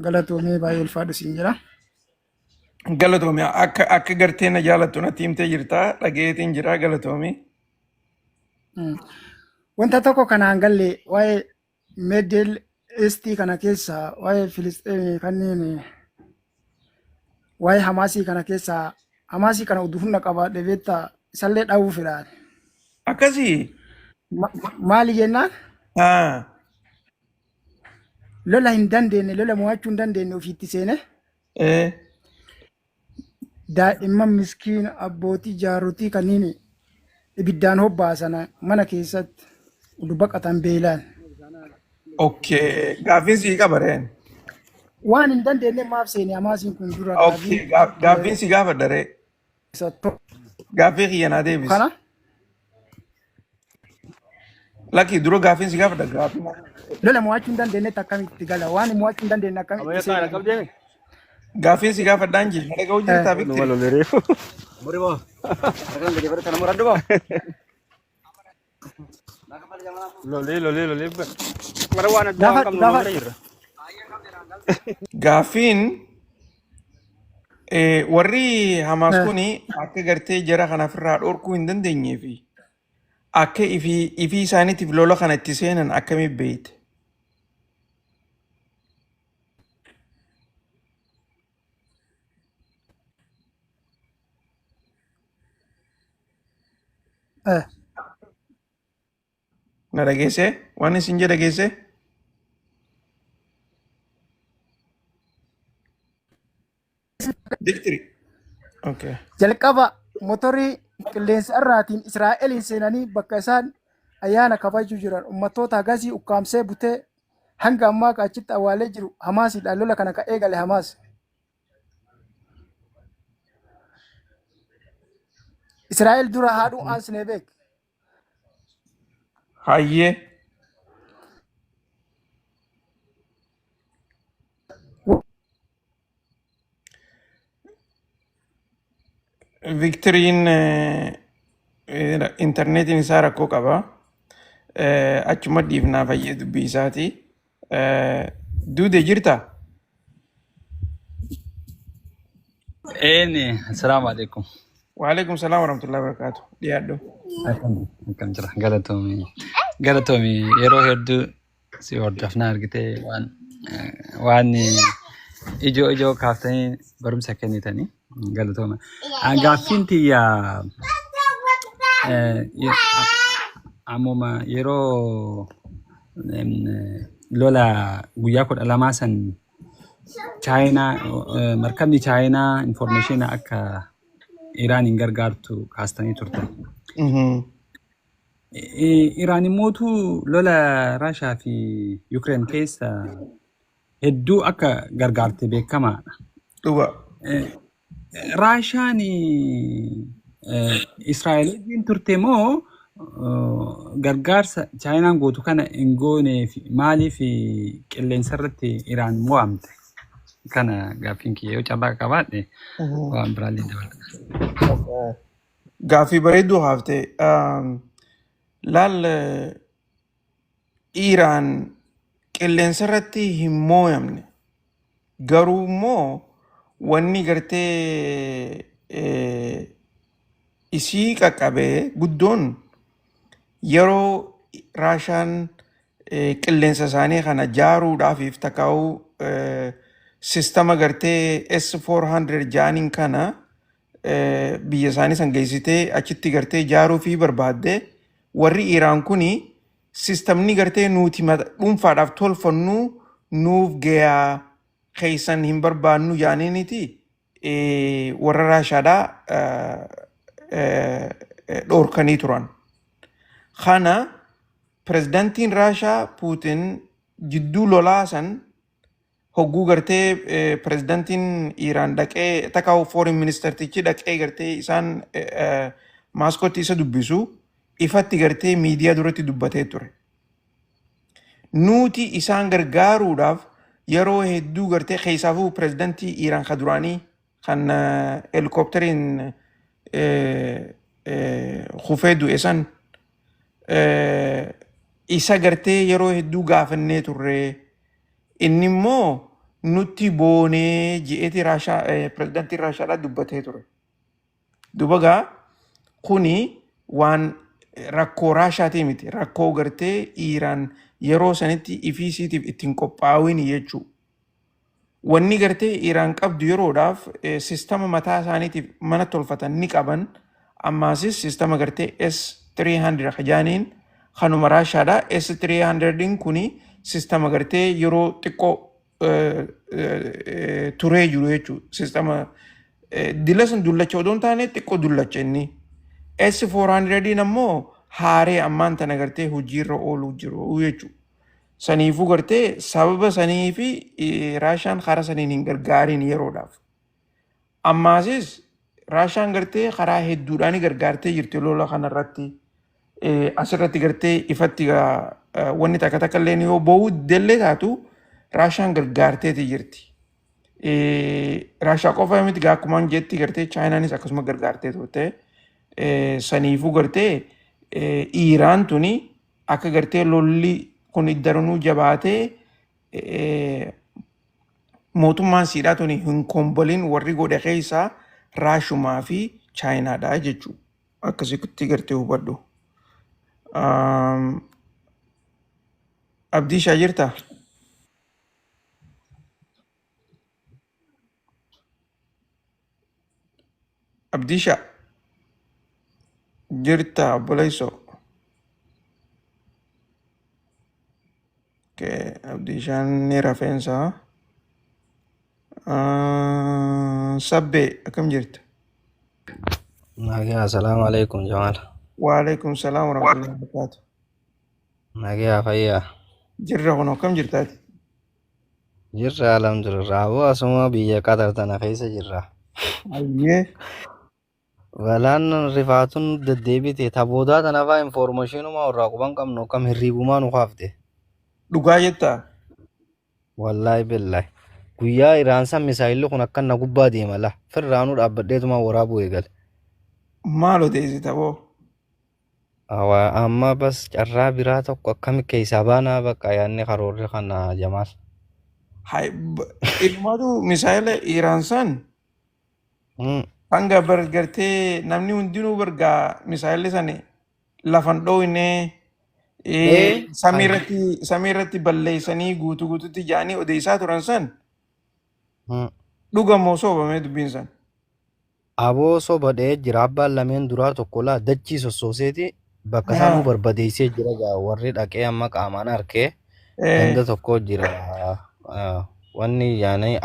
Galatoomee baay'ee ulfaadhu siin jedha. Galatoomi akka gartee na jaalattu natti himtee jirta dhageetiin jira galatoomi. Wanta tokko kanaan galle waa'ee Middle Eastii kana keessa waa'ee Filisxeemii kanneen waa'ee Hamaasii kana keessa Hamaasii kana utuu humna qabaadhe beektaa isallee dha'uu fedhaan. Akkasii. Maali jennaan Haa. lola hin dandeenye, lola mo'achuu hin dandeenye ofiitti seene daa'imman miskiina abbootii jaarotii kanneen ibiddaan hobbaasan mana keessatti udu baqatan beelaan. Okay. Gaaffiin sii qaba reen. Waan hin dandeenye maaf seene Hamaasiin kun dura Okay. gaafii Gaaffiin si gaafadha ree. isa tokko Gaaffii kiyya naa deebisi. kana. Lakki dura gaaffiin si gaafadha gaaffii. Lola mo'achuu hin dandeenyetti akkamitti gala? Waan mo'achuu hin dandeenye akkamitti Ameerikaa seene? qabdeemi. Gaaffiin si gaafadhaan jee. Na dhaga'uu jirtaa Numa Victory? lolereefu. Lolee lolee lolee. Mara waan addaa waan Gaafa qabnu gaafa lolee jirra. Gaaffiin warri Hamaas kuni akka gartee jara kana ofirraa dhorkuu hin dandeenyee fi akka ifii isaaniitiif lola kana itti seenan akkamitti beekte? Na dhageessee? Waan isin jedhe dhageessee? Victory. Okay. Jalqaba motorii qilleensa irraatiin Israa'eliin seenanii bakka isaan ayyaana kabajuu jiran uummattoota hagasii ukkaamsee butee hanga ammaa ka achitti awwaalee jiru Hamaasiidhaan lola kana ka eegale Hamaas. Israa'el dura haadhuu aansinee beek. Hayyee. Victoryin intarneetiin isaa rakkoo qaba. Achuma dhiifnaa fayyee dubbii isaati. Duude jirta? Eeni, assalaamu alaikum. Waalaikum salaam warahmatullahi wabarakatuh. Dhiyaadhu. Akkam jira, galatoomi. Galatoomi yeroo hedduu si hordofnaa argitee waan ijoo ijoo kaaftanii barumsa kennitanii galatooma. Gaaffiin tiyya ammuma yeroo lola guyyaa 12 san Chaayinaa, markabni Chaayinaa information akka Iraan hin gargaartu kaastanii turtan. Iraan immootu lola Raashaa fi Yukireen keessa hedduu akka gargaarte beekamaadha. Dhuga. Raashaan Israa'el wajjin turte moo gargaarsa Chaayinaan gootu kana hin gooneef maaliif qilleensa irratti Iraan mo'amte? Kana gaaffiin kiyya yoo carraa qabaadhe waan biraallee dabalata. Gaaffii bareedduu haaftee. Laal, Iraan qilleensa irratti hin mooyamne. Garuu immoo wanni gartee isii qaqqabee guddoon yeroo Raashaan qilleensa isaanii kana jaaruudhaafiif takkaa'uu sistama gartee S-400 jaaniin kana biyya isaanii san geessitee achitti gartee jaaruu fi barbaadde, warri Iraan kuni sistamni gartee nuti dhuunfaadhaaf tolfannu nuuf gayaa, keessan hin barbaannu jaaniiniti warra Raashaadhaa dhoorkanii turan. Kana pirezidantiin Raashaa Puutin jidduu lolaa san hogguu gartee pirezidantiin Iraan dhaqee takka foreign ministertichi dhaqee gartee isaan Maaskootti isa dubbisu ifatti gartee miidiyaa duratti dubbatee ture. Nuti isaan gargaaruudhaaf yeroo hedduu gartee keessaafuu pirezidantii Iraan ka duraanii kan helikooppteriin kufee du'e san isa gartee yeroo hedduu gaafannee turre. Inni immoo nutti boonee je'eeti Raashaa pirezidantiin Raashaadhaa dubbatee ture. Duba gaa kuni waan rakkoo Raashaatii miti. Rakkoo gartee Iraan yeroo sanitti ifii isiitiif ittiin qophaa'uun jechuudha. Wanni gartee Iraan qabdu yeroodhaaf sistama mataa isaaniitiif mana tolfatan ni qaban. Ammaasis sistama gartee S-300 kajaaniin kanuma Raashaadha. S-300 kuni sistama gartee yeroo xiqqoo turee jiru jechuudha. Sistama dila sun dullacha odoo hin taane xiqqoo dullacha inni. S-400 ammoo haaree ammaan tana gartee hojiirra ooluu jiru jechuudha. Saniifuu gartee sababa sanii fi Raashaan karaa saniin hin gargaarin yeroodhaaf. Ammaasis Raashaan gartee karaa hedduudhaan gargaartee jirti lola kanarratti. Asirratti gartee ifatti wanni takka takka illee yoo ba'uu dellee taatu Raashaan gargaarteeti jirti. Raashaa qofa miti gaa akkumaan jetti gartee Chaayinaanis akkasuma gargaartee turte. Saniifuu gartee Iiraan tuni akka gartee lolli kun daranuu jabaatee mootummaan siidhaa tuni hin kombolin warri godhe keessaa Raashumaa fi Chaayinaadha jechuudha. Akkasitti gartee hubadhu. Abdiishaa jirtaa? Abdiishaa jirtaa obboleessoo? Okay, Abdiishaan ni rafeensa. Sabbee akkam jirta? Nagaa, assalaamu alaikum Jamaal. Waalaikum salaam warahmatullahi wabarakatuh. Nagaa fayyaa. Jirra kun akkam jirtaati? Jirra alhamdulillah. Aboo asuma biyya Qatar tana keessa jirra. Ayyee. Balaan rifaatuun deddeebite ta boodaa tana faa informeeshinuma irraa quban qabnu akkam hirriibumaa nu kaafte. Dhugaa jettaa? Wallaahi billaahi. Guyyaa Iraan san misaayilli kun akka na gubbaa deema la. Firraanuu dhaabbadheetuma waraabuu eegale. Maal odeessita boo? Awa amma bas carraa biraa tokko akkami keessaa baanaa bakka yaadni karoorri kana Jamaal. Hai, Ilmaatu misaayila Iraan san hanga bar gartee namni hundinuu bargaa misaayilli sani lafan dhooyne Ee samii irratti samii irratti balleessanii guutuu guututti ja'anii odeessaa turan san dhuga moo soobamee dubbiin san? Aboo soba dha'ee jira abbaan lameen duraa tokko laa dachii sossooseeti bakka sanuu barbadeessee jira gaa warri dhaqee amma qaamaan arkee ganda tokko jira wanni yaani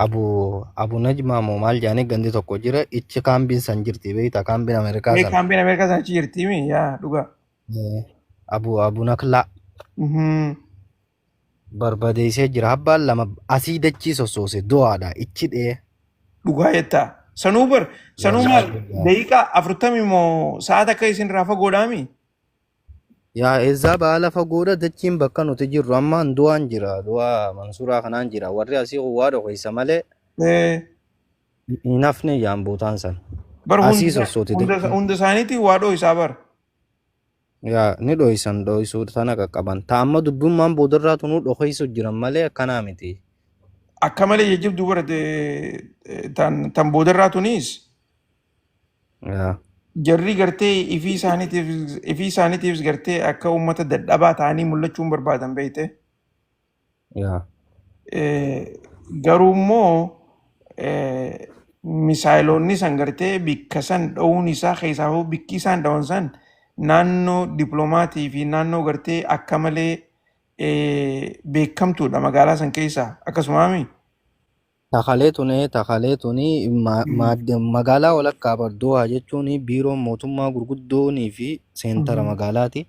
abu najmaa moo maal jaanii gandi tokko jira ichi kaambiin san jirti beektaa kaambiin Ameerikaa san Kaambiin Ameerikaa san achi jirti mi yaa dhugaa. Abu naklaa barbadeessee jira abbaan lama asii dachii sossoose du'aadha ichi dhee Dhugaa jettaa. Sanuu bar sanuu maal wallaahi billahi. daqiiqaa 40 moo sa'aat akka isin irraa fagoodhaami? Yaa eessaa baala fagoodha dachiin bakka nuti jirru amma du'aan jira du'aa Mansuuraa kanaan jira warri asii waa dhokeessa malee hin hafne yaan bootaan san Bar asii sossooti dachiin hunda isaaniitiin waa dhoo isaa bar. Yaa ni dho'isan dho'isuu tana qaqqaban ta amma dubbummaan boodarraa tunuu dhokeessu jiran malee akkanaa miti. Akka malee jajjabduu barate tan boodarraa tunis Yaa. jarri gartee ifii isaaniitiif gartee akka uummata dadhabaa ta'anii mul'achuun barbaadan beekte. Yaa. Garuu immoo misaayiloonni san gartee bikka san dha'uun isaa keessaa bikki isaan dha'uun san naannoo dippiloomatii fi naannoo gartee akka malee beekamtuudha magaalaa san keessaa akkasumaami. Takalee tuni takalee tuni magaalaa walakkaa Bardoohaa jechuun biiroon mootummaa gurguddoonii fi seentara magaalaati.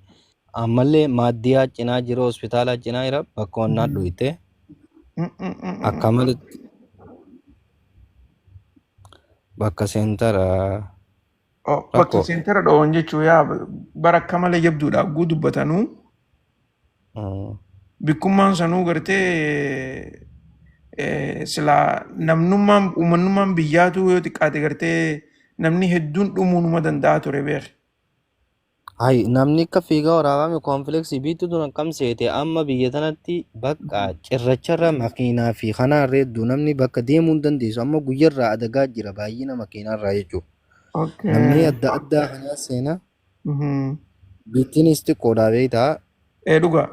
Ammallee maaddiyaa cinaa jira hospitaala cinaa jira bakka wannaa dhoyite akka malitti bakka seentara Bakka rakkoo. seentara dha'uun jechuun yaa bara akka malee jabduudha hagguu dubbatanuu bikkummaan sanuu gartee silaa namnummaan uummanummaan biyyaatu yoo xiqqaate gartee namni hedduun dhumuu numa danda'a ture beek. Hay namni akka fiigaa waraabame koonfileksii biitti tun akkam seete amma biyya tanatti bakka cirracharra makiinaa fi kanaarra hedduu namni bakka deemuu hin dandeessu amma guyyarraa adagaa jira baay'ina makiinaarraa jechuudha. Namni adda addaa kanaa seena biittiinis xiqqoodha beektaa Dhugaa.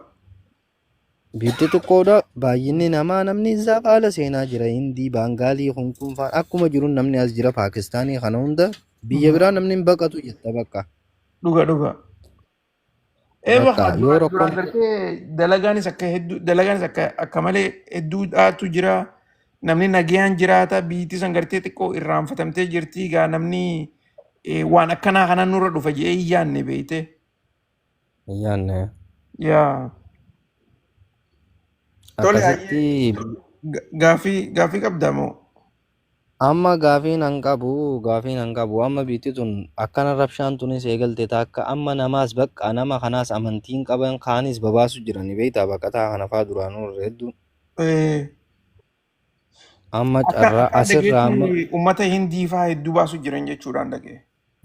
Biyyi xiqqoodha. Baay'inni namaa namni isaa haala seenaa jira. Hindii, Baangaalii, kun kun fa'aan akkuma jiru namni as jira. Paakistaanii kana hunda biyya biraa namni hin baqatu jetta bakka. Dhuga dhuga. Ee Bakka bakka yoo duraan duraan rakkoon gartee dalagaanis akka hedduu dalagaanis akka akka malee hedduudhaatu jira. Namni nagayaan jiraata biyyi san gartee xiqqoo irraanfatamtee jirti gaa namni waan akkanaa kana nurra dhufa jedhee hin yaadne beeyte. Hin yaadne. Yaa. Tole Akkasitti gaaffii qabdaa moo? Amma gaafiin an qabu gaafiin an qabu amma biitti tun akkana rabshaan tunis eegalte takka amma namaas bakka nama kanaas amantiin qaban kaanis babaasu jirani beektaa baqataa kana faa duraanuu irra hedduu amma Akka carraa akka asirraa amma dhageetti uummata Hindii faa hedduu baasu jiran jechuudhaan dhagee.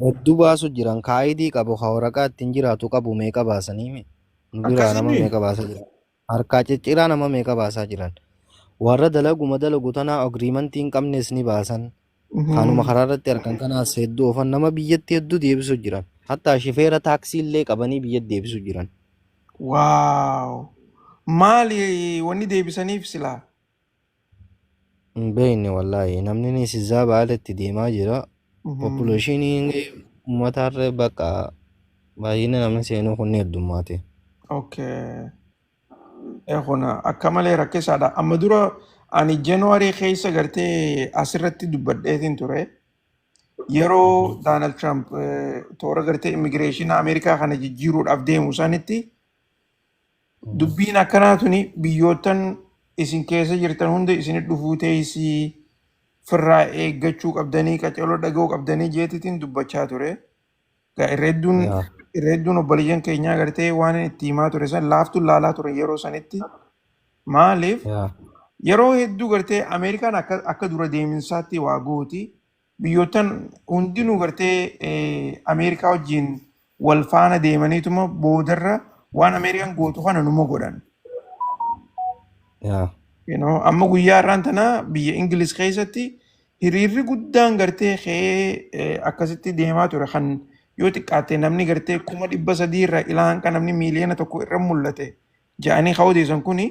Hedduu baasu jiran kaayidii qabu ka waraqaa ittiin jiraatu qabu meeqa baasanii mi nu biraa nama Akkasii meeqa baasaa jiran harkaa cicciraa nama meeqa baasaa jiran warra dalaguma dalagu tanaa agreementii hin qabnes ni baasan. Kanuma karaa irratti argan kanaas hedduu oofan nama biyyatti hedduu deebisu jiran. Hattaa shifeera taaksii illee qabanii biyyatti deebisu jiran. Wow. Maali wanni deebisaniif silaa? Hin beekne wallaahi namni ni sizzaa baaletti deemaa jira. Populationiin uummataarra bakka baay'ina namni seenuu kun ni heddummaate. Okay. Kun akka malee rakkisaadha. Amma dura ani January keessa gartee asirratti dubbadheetiin ture. Yeroo Donald Trump toora gartee immigration Ameerikaa kana jijjiiruudhaaf deemu sanitti dubbiin akkanaa tuni biyyoottan isin keessa jirtan hunda isinit dhufuu teessii firraa eeggachuu qabdanii qacaroo dhaga'uu qabdanii jeetitiin dubbachaa ture. Gaa irra hedduun irra hedduun obboleeyyan keenyaa gartee waan inni itti himaa ture san laaftuun laalaa ture yeroo sanitti. Maaliif yeroo hedduu gartee Ameerikaan akka akka dura deeminsaatti waa gooti. Biyyoottan hundinuu gartee Ameerikaa wajjin wal faana deemaniituma boodarra waan Ameerikaan gootu kana numa godhan. Amma guyyaa har'aan tana biyya Ingiliz keessatti hiriirri guddaan gartee ka'ee akkasitti deemaa ture kan yoo xiqqaate namni gartee 300,000 irra ilaa hanqa namni 1 miiliyoona irra mul'ate jedhanii ka odeessan kuni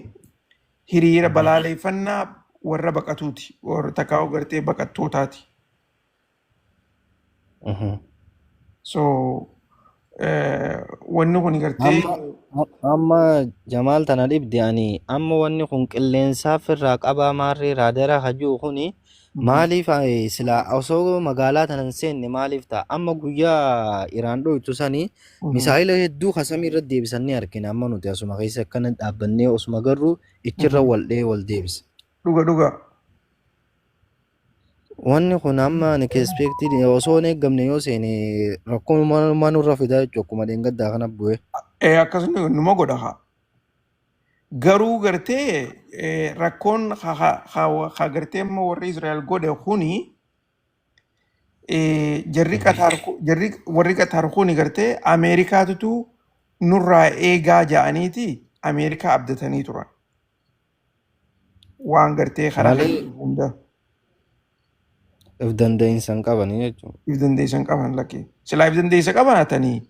hiriira balaaleeffannaa warra baqatuuti warra takkaa'u gartee baqattootaati. So wanni kun gartee Amma Jamaal tana dhibde ani amma wanni kun qilleensaaf irraa qabaa maarree raadara hajuu kuni maaliif silaa osoo magaalaa tana hin seenne maaliif ta'a? Amma guyyaa Iraan dhoytu sanii misaayila hedduu kasamii irratti deebisan ni argina. Amma nuti asuma keessa akkana dhaabbannee osuma garuu ichirra wal dhee wal deebisa. Dhuga dhuga. Wanni kun amma ani expected osoo hin eeggamne yoo seene rakkoo nurra fidaa jechuudha akkuma dheengaddaa kana bu'e. Akkasuma numa godha haa. Garuu gartee rakkoon ha gartee amma warri Israa'el godhe kuni jarri Qatar jarri warri Qatar kuni gartee Ameerikaatutu nurraa eegaa ja'aniiti Ameerikaa abdatanii turan. Waan gartee karaa Malee keessa hunda if danda'iinsa hin qabanii jechuudha. If dandeessan qaban lakkee. Silaa if dandeessa qabaatanii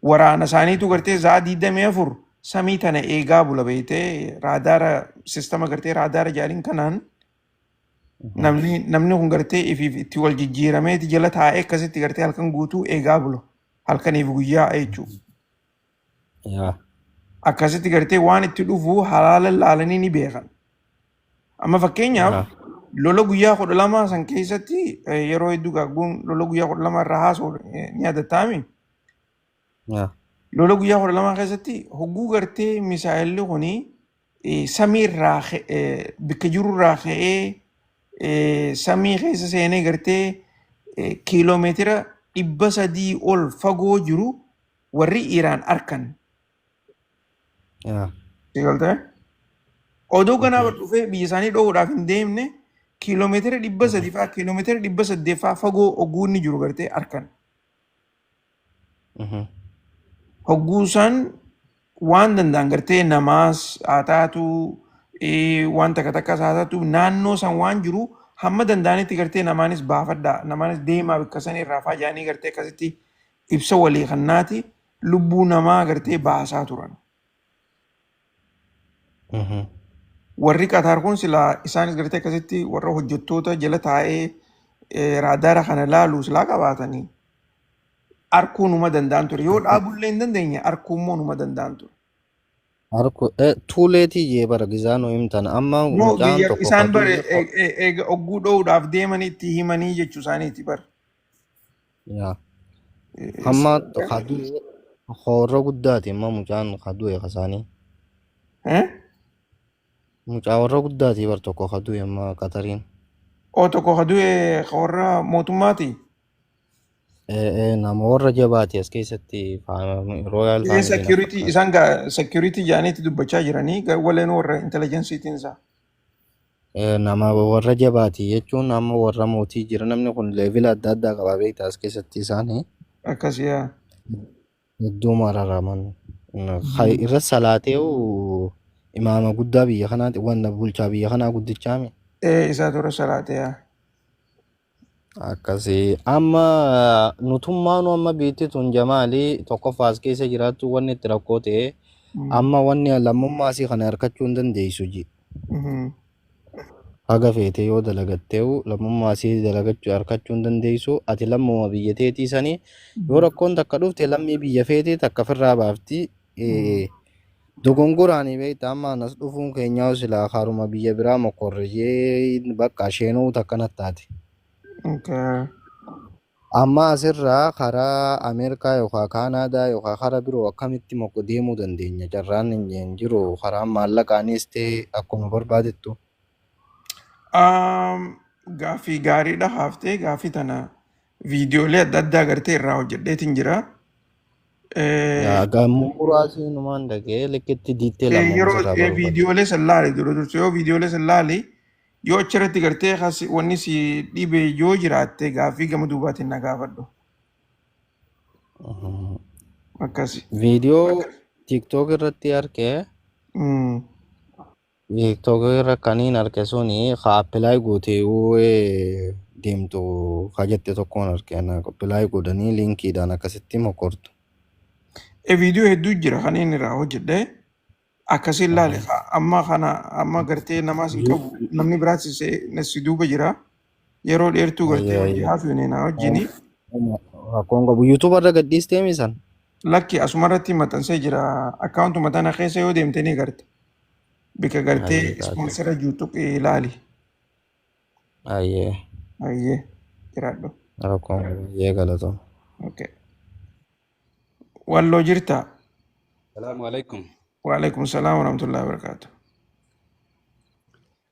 waraana isaaniitu gartee za'a 24 samii tana eegaa bula beeytee raadaara sistama gartee raadaara jaaliin kanaan namni kun gartee ifiif itti wal jijjiirameeti jala taa'ee akkasitti gartee halkan guutuu eegaa bula halkaniif guyyaa jechuudha. Akkasitti gartee waan itti dhufu halaala laalanii ni beekan. Amma fakkeenyaaf lola guyyaa 12 san keessatti yeroo hedduu gaagguun lola guyyaa 12 irraa haasa'u ni yaadattaami. Lola guyyaa 12 keessatti hogguu gartee misaa'elli kuni samii irraa bikka jiru irraa ka'ee samii keessa seenee gartee kiiloomeetira 300 ol fagoo jiru warri Iraan arkan. Si galtee? Odoo ganaa dhufee biyya isaanii dho'uudhaaf hin deemne kiiloomeetira 300 fa'aa kiiloomeetira 800 fa'aa fagoo hogguu inni jiru gartee arkan. Hogguu isaan waan danda'an gartee namaas haa taatu waan takka takkas haa taatu naannoo san waan jiru hamma danda'anitti gartee namaanis baafadhaa namaanis deemaa bakka san irraa fa'aa jedhanii gartee akkasitti ibsa walii kannaati lubbuu namaa gartee baasaa turan. Warri Qataar kun silaa isaanis gartee akkasitti warra hojjettoota jala taa'ee raadaara kana laalu silaa qabaatanii arkuu numa danda'an ture. Yoo dhaabullee hin dandeenye arkuu immoo numa danda'an ture. Harku tuuleetii jee bara gizaa nu himtan amma No, mucaan biyya tokko isaan bare kadu'e eega ogguu dho'uudhaaf deemanii itti himanii jechuu isaaniiti bara. Yaa. Hamma kadu'e horra guddaati amma mucaan kadu'e kasaanii. Eh? Mucaa warra guddaati bar tokko kadu'e amma Qatariin. Oo tokko kadu'e warra mootummaati. Nama warra jabaati as keessatti royal Ee family na security fakkaata. Isaan gaa security jedhaniitti dubbachaa jiranii waleen warra intelligenceetiin isaa. Nama warra jabaati jechuun amma warra mootii jira, namni kun level adda addaa qaba beektaa as keessatti isaanii Akkas yaa. Hedduu mararaman. Irra salaatee imaama guddaa biyya kanaati, wanta bulchaa biyya kanaa guddichaami. Ee, isaa tura salaate yaa. Akkasii amma nutummaanu amma biitti tun jamaalii tokkoffaa as keessa jiraattu wanni itti rakkoo ta'e amma wanni lammummaa asii kana harkachuu hin dandeessu ji. Haga feete yoo dalagatteewu lammummaa asii dalagachuu harkachuu hin dandeessu. Ati lammuma biyya teetii sanii yoo rakkoon takka dhufte lammii biyya feetee takka ofirraa baafti. Dogongoraanii beekta amma anas dhufuun keenyaa silaa karuma biyya biraa mokorre jee bakka sheenuu takka nattaate. Amma asirraa karaa Ameerikaa yookaan Kaanaadaa yookaan karaa biroo akkamitti mokko deemuu dandeenya? Carraan hin jiru, karaa maallaqaanis ta'e akkuma barbaadettu. Gaaffii gaariidha haaftee. Gaaffii tana viidiyoolee adda addaa gartee irraa hojjedheetiin jira. Gammuu muraasni numaan dhagee likkitti diittee lama Yeroo asirraa barbaada. Viidiyoolee san laali dura dursa, yoo viidiyoolee san laali, yoo achirratti gartee wanni si dhibe yoo jiraatte gaaffii gama duubaatiin na gaafadhu. Akkasi. Viidiyoo TikTok irratti argee TikTok irra kaniin arge suni ka apply gootee yoo deemtu ka jette tokkoon arge, apply godhanii linkiidhaan akkasitti mokortu. Viidiyoo hedduu jira kan inni irraa hojjedhe akkasiin laali. Amma kana amma gartee namaas hin qabu, namni biraas si duuba jira, yeroo dheertuu gartee hojii haasofne naa wajjini. Rakkoon qabu, YouTube irra gadhiistee misan. Lakki, asumarratti maxxansee jira. Accountuma tana keessa yoo deemte ni garte. Bika gartee Ayyee taate. Sponsor jiru tuqii ilaali. Ayyee. Ayyee, jiraadhu. Rakkoon qabu, ayyee, galatoom. Okay. Walloo jirta. Salaamu alaikum. Waalaikum salaam warahmatullahi wabarakatuh.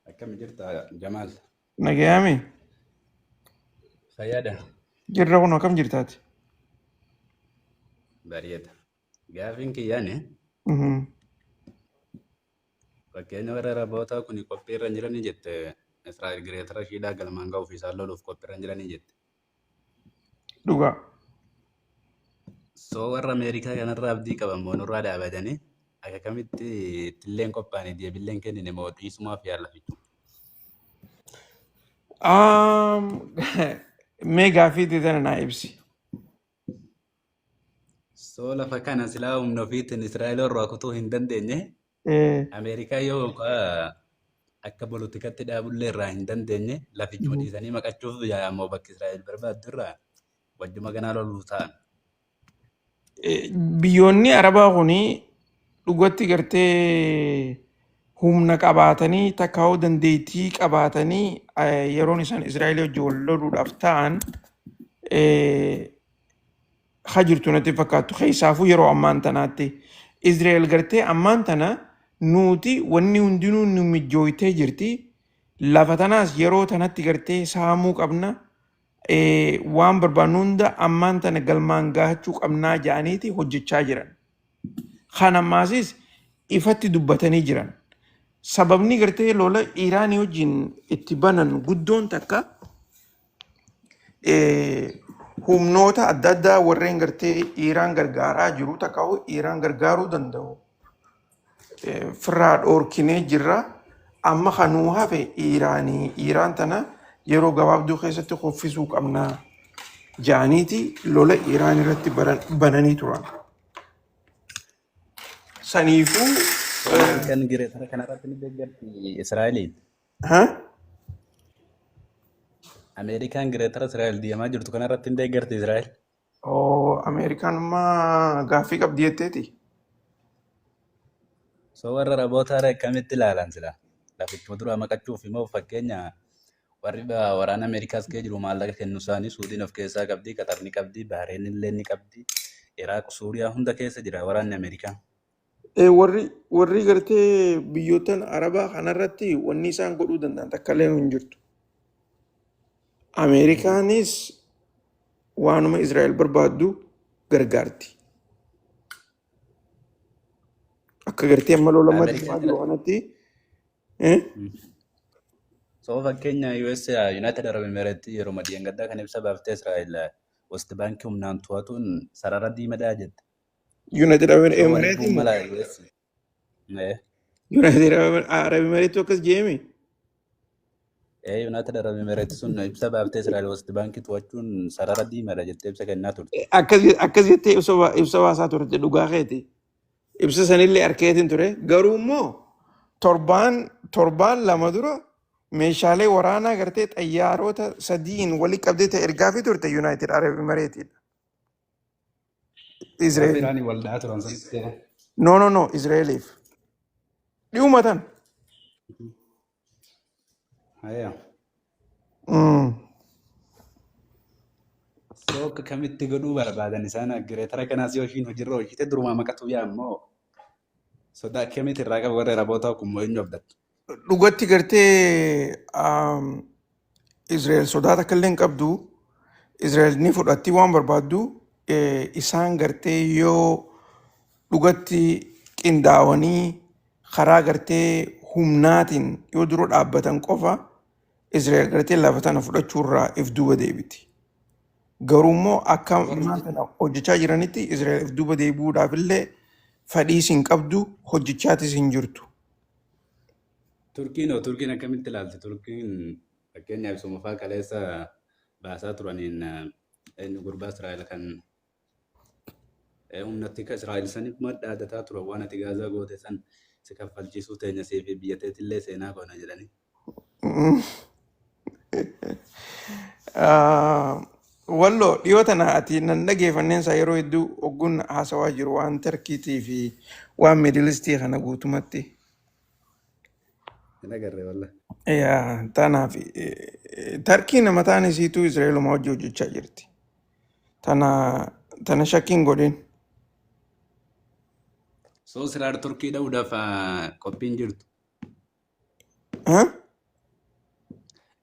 Akkam jirta, Jamaal? Nagayaami? Fayyaadha. Jirra kun, akkam jirtaati? Bareeda. Gaafiin kiyyaani fakkeenya warra Arabootaa kun qophii irra hin jiranii jette, Israa'el Greater ishiidhaa galmaan ga'uuf isaan loluuf qophii irra hin jiranii jette. Dhugaa. So warra Ameerikaa kanarraa abdii qaban moo nurraa dhaabatanii akka kamitti ittilleen qophaa'anii deebilleen kennine moo dhiisumaaf yaalla fichu? Mee gaaffii tana naa ibsi. So lafa kana silaa humna ofiitiin Israa'el irraa kutuu hin dandeenye, Ameerikaa yoo yookaan akka politikatti dhaabullee irraa hin dandeenye, lafichuma dhiisanii maqachuuf ammoo bakki Israa'el barbaaddu irraa wajjuma ganaa loluu ta'an. Biyyoonni Arabaa kuni dhugatti gartee humna qabaatanii takkaa'uu dandeettii qabaatanii yeroon isaan Israa'el wajjin wal loluudhaaf ta'an ha jirtu natti fakkaattu. Keessaafuu yeroo ammaan tanaatti Israa'el gartee ammaan tana nuti wanni hundinuu nu mijjooytee jirti, lafa tanaas yeroo tanatti gartee saamuu qabna, waan barbaannu hunda ammaan tana galmaan gahachuu qabnaa jedhaniiti hojjechaa jiran. Kan ammaasis ifatti dubbatanii jiran. Sababni gartee lola Iraanii wajjin itti banan guddoon takka humnoota adda addaa warreen gartee Iraan gargaaraa jiru takka Iraan gargaaruu danda'u firraa dhoorkinee jirra. Amma kanuu hafe Iraanii, Iraan tana yeroo gabaabduu keessatti kuffisuu qabna jaaniiti lola Iraan irratti bananii turan. Saniifuu So Ameerikaan greater kanarratti ni deeggarti Israa'eliin. Ha? Ameerikaan greater Israa'el deemaa jirtu kanarratti ni deeggarti Israa'el. Oo, Ameerikaan ammaa gaaffii qabdi jetteeti. So warra Arabootaa akkamitti ilaalan sila? Lafichuma duraa maqachuuf immoo fakkeenya warri waraana Ameerikaas kee jiru maallaqa kennu isaanii Suudiin of keessaa qabdi, Qatar ni qabdi, Bahareen illee ni qabdi, Iraaq, Suuriyaa hunda keessa jira waraanni Ameerikaa. Warri gartee biyyoottan Arabaa kanarratti wanni isaan godhuu danda'an takka illee hin jirtu. Ameerikaanis waanuma Israa'el barbaaddu gargaarti. Akka gartee amma lola amma deemaa Ameerikaan jiru kanatti eh? So fakkeenya US United Arab Emirates yeroo madiyyan kan ibsa baaftee Israa'el West Bank humnaan to'atuun sarara diimaadha jette. United Arab So walitti Emirates bu'uun mala US. United Arab Emirates akkas jeemi. United Arab Emirates sun ibsa baaftee Israa'el West Bank to'achuun sarara diimaadha jettee ibsa kennaa turte. Akkas jettee ibsa baasaa turte dhugaa keeti. Ibsa sanillee harkeetiin ture. Garuu immoo torbaan 2 dura meeshaalee waraanaa gartee xayyaarota 3 walii qabdee ta'e ergaa fi turte United Arab Emirates. Gaafa Israa'el. Iraanii wal dha'aa turan sanitti. No, no, no, Israa'eliif. Dhi'uma tan. Hayya. So akka kamitti godhuu barbaadan isaan greater kanaas yoo ishiin hojiirra oolchite durumaa maqatu yaa immoo sodaa akkamitti irraa qaba warra Arabootaa kun moo eenyu abdattu? Dhugatti gartee Israa'el sodaa takka illee hin qabdu. Israa'el ni fudhatti waan barbaaddu. Isaan gartee yoo dhugatti qindaawanii karaa gartee humnaatiin yoo dura dhaabbatan qofa Israa'el gartee lafa tana fudhachuurraa if duuba deebiti. Garuu immoo akka ammaan tana hojjechaa jiranitti Israa'el if duuba deebi'uudhaaf illee fadhiis hin qabdu hojjechaatis hin jirtu. Turkiin hoo Turkiin akkamitti ilaalti? Turkiin fakkeenyaaf ibsuma fa'aa kaleessa baasaa turaniin eenyu gurbaa Israa'el kan humna tika Israa'el saniif madda dhaadataa turan waan ati Gaazaa goote san si kaffalchiisuu teenya siif biyya teetillee seenaa goona jedhanii. Walloo dhiyoo tana ati nan dhageeffanneen isaa yeroo hedduu ogguun haasawaa jiru waan Tarkiitii fi waan Middle Eastii kana guutumatti. Hin agarre walla. Yaa tanaaf Tarkiin mataan isiituu Israa'eluma hojii hojjechaa jirti. Tana shakkiin godhin. So Israa'el Turkii dha'uudhaaf qophiin jirtu. Huh?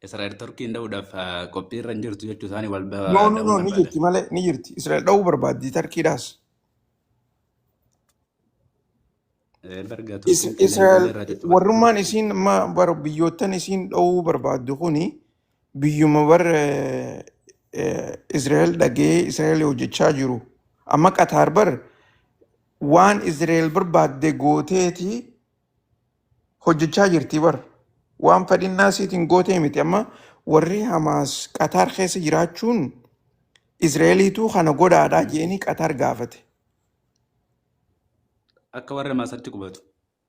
Israa'el Turkiin dha'uudhaaf qophii irra hin jirtu jechuu isaanii wal No, no, dha'uu no, ni barbaadan. jirti malee ni jirti. Israa'el dha'uu barbaaddi Tarkiidhaas. Barga Turkiin qilleensa Israa'el irraa jechuudha. warrummaan isiin amma bara biyyoottan isiin dha'uu barbaaddu kuni biyyuma bar Israa'el dhagee Israa'el hojjechaa jiru. Amma Qataar bar waan Israa'el barbaadde gooteeti hojjechaa jirti bar. Waan fedhinnaa isiitiin gootee miti. Amma warri Hamaas Qataar keessa jiraachuun Israa'eliitu kana godhaadhaa jeeni Qataar gaafate. Akka warri Hamaas achi qubatu.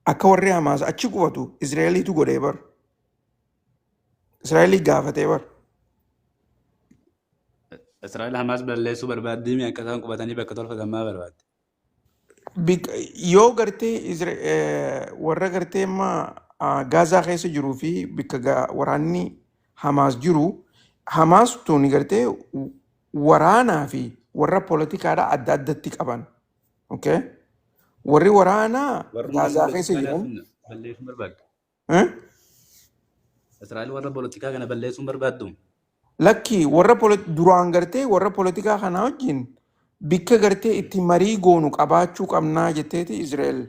Akka warri Hamaas achi qubatu Israa'eliitu godhee bar. Israa'elii gaafatee bar. Israa'el Hamaas balleessuu barbaaddii akka isaan qubatanii bakka tolfatan maa barbaadde? Yoo gartee warra gartee amma Gaazaa keessa jiruu fi bakka waraanni Hamaas jiru, Hamaas tun gartee waraanaa fi warra poolitikaadhaa adda addatti qaban. Okay? Warri waraanaa Warrummaan Gaazaa keessa poolitikaadhaa jiran. sun balleessuu barbaaddu. Eh? Israa'el warra poolitikaa kana balleessuu barbaaddu. Lakki warra duraan gartee warra poolitikaa kanaa wajjin bikka gartee itti marii goonu qabaachuu qabnaa jetteeti Israa'el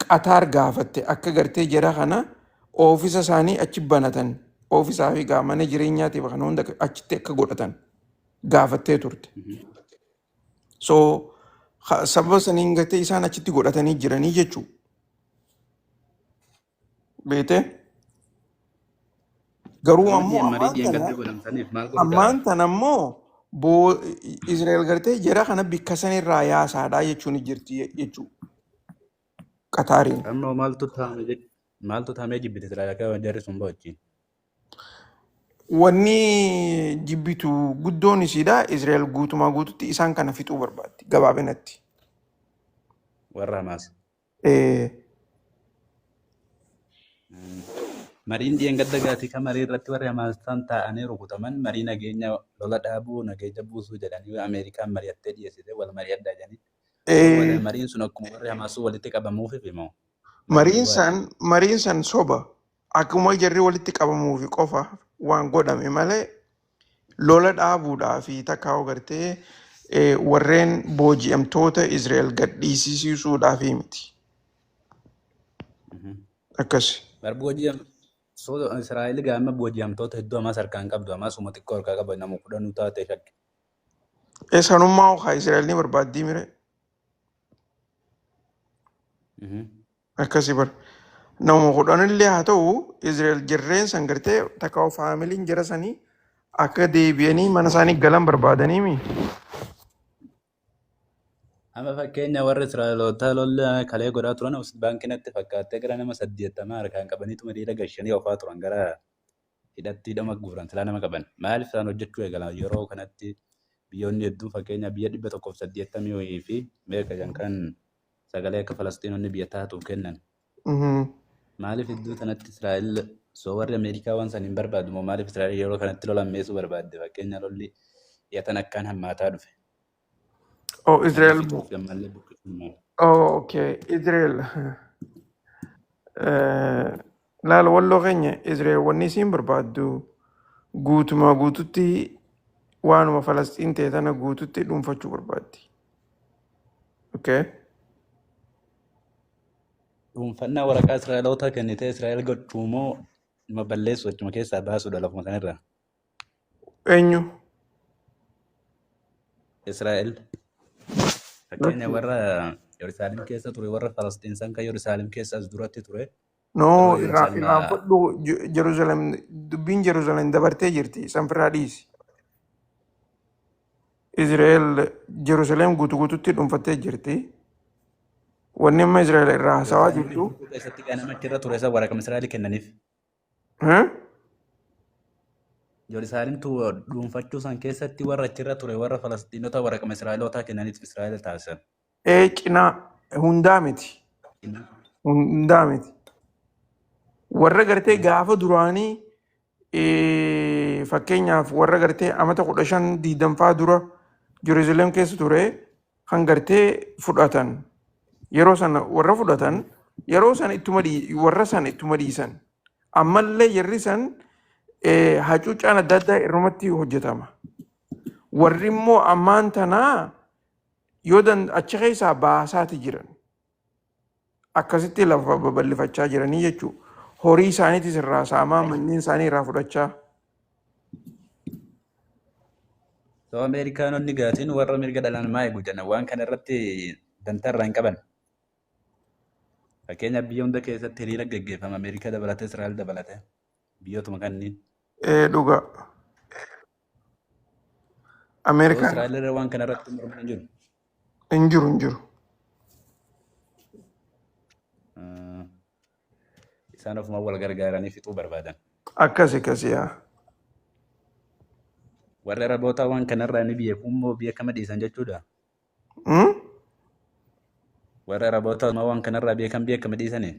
Qataar gaafatte akka gartee jara kana oofisa isaanii achi banatan oofisaa fi mana jireenyaatiif kana hunda achitti akka godhatan gaafattee turte. So sababa saniin gartee isaan achitti godhatanii jiranii jechuu. Beete? Garuu Amma ammoo marii ammaan tana dhiyeengadda godhamsaniif maal godhu ammaan tana ammoo boo Israa'el gartee jara kana bikka sanirraa yaasaadhaa jechuun jirti jechuu. Qataariin. Amma maaltu taa'ame maaltu taa'amee jibbite Israa'el akka jarri sun wajjin. Wanni jibbitu guddoon isiidha. Israa'el guutumaa guututti isaan kana fixuu barbaaddi gabaabinatti. Warra Hamaas. Eh, Mariin dhiyeengadda gaatii kan marii irratti warri Hamaas ta'an taa'anii rukutaman marii nageenya lola dhaabuu nageenya buusuu jedhanii Ameerikaan mari'attee dhiyeessite wal mari'adhaa jedhanii. eh, Mariin sun akkuma warri Hamaas walitti qabamuuf himoo. Marii Mariin duwwaati. san mariin san soba akkuma jarri walitti qabamuufi qofa waan godhame malee lola dhaabuudhaa fi takka gartee warreen booji'amtoota Israa'el gadhiisisuudhaaf miti. Akkas. Bar booji'am so Israa'el gaama booji'amtoota hedduu Hamaas harkaan qabdu Hamaas uma xiqqoo harkaa qaba nama kudhanuu taate shakke. Sanummaa haa Israa'el ni barbaaddii mire akkasi bar. Nama kudhanillee haa ta'u Israa'el jarreen san gartee takka faamiliin jara sanii akka deebi'anii mana isaanii galan barbaadaniimi. Amma fakkeenya warra Israa'eloota lola kalee godhaa turan baankii natti fakkaattee gara nama 80 harkaan qabaniitu hiriira gashanii oofaa turan gara hidhatti hidhama guuran silaa nama qaban. Maaliif isaan hojjechuu eegalan yeroo kanatti biyyoonni hedduun fakkeenya biyya 180 fi meeqa kan kan sagalee akka Falastiinonni biyya taatuuf kennan. Maaliif iddoo kanatti Israa'el soo warri Ameerikaa waan san hin barbaadu moo maaliif Israa'el yeroo kanatti lola ammeessuu barbaadde fakkeenya lolli dhiyaatan akkaan hammaataa dhufe. Oh, Nama Israa'el. fixuuf gammallee buqqisuun. Oh, okay. Israa'el. Laala walloo keenya Israa'el wanni isiin barbaaddu guutumaa guututti waanuma Falastiin ta'e tana guututti dhuunfachuu barbaaddi. Okay. Dhuunfannaa waraqaa Israa'eloota kennitee Israa'el gochuu moo dhuma balleessu achuma keessaa baasuudha lafuma sanarraa. Eenyu? Israa'el fakkeenya warra Yerusaalem keessa ture warra Falastiin san kan Yerusaalem keessa as duratti ture No, warra irraa Yerusaalem irraanfadhu Jerusalem dubbiin Jerusalem dabartee jirti. San firraa dhiisi. Israa'el Jerusalem guutuu guututti dhuunfattee jirti. Wanni amma Israa'el irraa haasawaa Yerusaalem jirtu. guutuu keessatti kan nama achirra ture isa waraqaa Israa'el kennaniif. Huh? Yerusaalemtu dhuunfachuu san keessatti warra achirra ture warra Falastiinota waraqaa Israa'elootaa kennaniif Israa'el taasisan. Ee cinaa hundaa miti. Hundaa miti. Warra gartee gaafa duraanii fakkeenyaaf warra gartee amata 15 20 dura Jerusalem keessa ture kan gartee fudhatan. Yeroo sana warra fudhatan yeroo sana ittuma warra sana ittuma dhiisan. Ammallee jarri san hacuuccaan adda addaa irrumatti hojjetama. Warri immoo ammaan tanaa yoo achi keessaa baasaati jiran. Akkasitti lafa babal'ifachaa jiranii jechuudha. Horii isaaniitis irraa saamaa manneen isaanii irraa fudhachaa. So Ameerikaanonni gaatiin warra mirga dhala namaa eegu jedhan waan kana irratti dantaa irraa hin qaban. Fakkeenyaaf biyya hunda keessatti hiriira gaggeeffama Ameerikaa dabalatee Israa'el dabalatee biyyootuma kanneen. Ee dhugaa. So Ameerikaan Israa'el irra waan kana irratti mormuun hin jiru. hin jiru hin jiru. Isaan ofuma wal gargaaranii fixuu barbaadan. Akkas akkas yaa. Warri Arabootaa waan kanarraa ni beeku immoo biyya kama dhiisan jechuudha. Hmm? Warri Arabootaa waan kanarraa beekan biyya kama dhiisanii.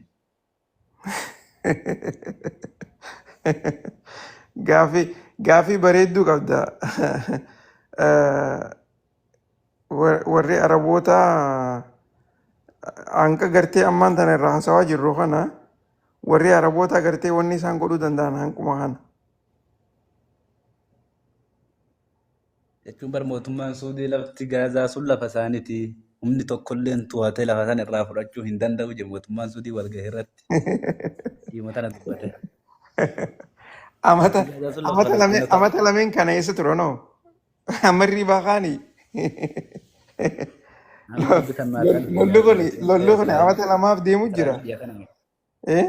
Gaafii bareedduu qabda. Warri Arabootaa hanqa gartee ammaan tana irraa haasawaa jirru kana warri Arabootaa gartee wanni isaan godhuu danda'an hanquma kana. Jechuun bar mootummaan Suudii lafti Gaazaa sun lafa isaaniiti. Humni tokkollee to'atee lafa sana irraa fudhachuu hin danda'u jedhu mootummaan Suudii walgahii irratti dhimma tana dubbate. Amata Lafti Gaazaa sun lafa amata lameen Falastiinotaati. amata lameen kana eessa ture noo? Ammarri baakaani. Amma dubbi kan maataa dhufe Lolli kun lolli kun Israa'el amata lamaaf deemu jira. Israa'el dhiya kana Eh?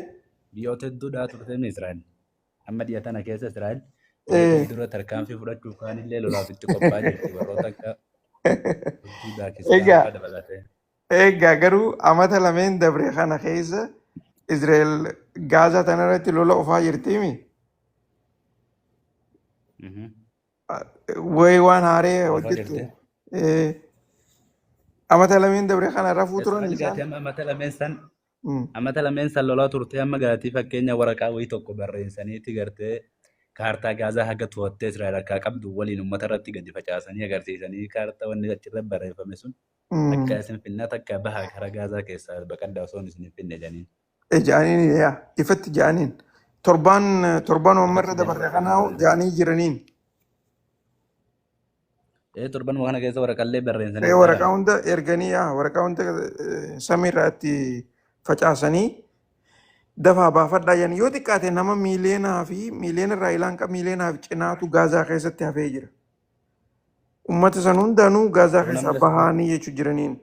biyyoota hedduudhaa turte Israa'el. Amma dhiya tana keessa Israa'el biyyoota Eh. hedduu irra tarkaanfii fudhachuuf kaanillee lolaaf itti qophaa'aa jirti. Warroota akka Turkii, Paakistaan Egaa fa'aa dabalatee. Egaa garuu amata lameen dabre kana keessa Israa'el Gaazaa tanarratti lola ofaa jirtiimi. Wayi waan haaree Lafaa hojjettu. jirti. Amata lameen dabre kana rafuu turan Israa'el isaan. gaatii amma amata lameen san amata lameen san lolaa turte amma gaatii fakkeenya waraqaa wayii tokko barreessaniiti gartee kaartaa Gaazaa haga to'attee Israa'el harkaa qabdu waliin uummata irratti gadi facaasanii agarsiisanii kaartaa wanni achirra barreeffame sun takka isin finnaa takka bahaa karaa Gaazaa keessaa baqaddaa osoo isin hin finne jedhaniin. Ja'aniin yaa ifatti ja'aniin torbaan torban ammarra Ifatti dabarre jedhanii kanaa ja'anii jiraniin. Torban kana keessa waraqaallee barreessanii Waraqaa jira. hunda erganii yaa waraqaa hunda samiirraa itti facaasanii dafaa baafadhaa jedhanii yoo xiqqaate nama miiliyoonaa fi miiliyoona irraa ilaan qaba miiliyoonaa fi cinaatu Gaazaa keessatti hafee jira. Uummata san hundaanuu Gaazaa Yoo keessaa namni bahanii jechuu jiraniin.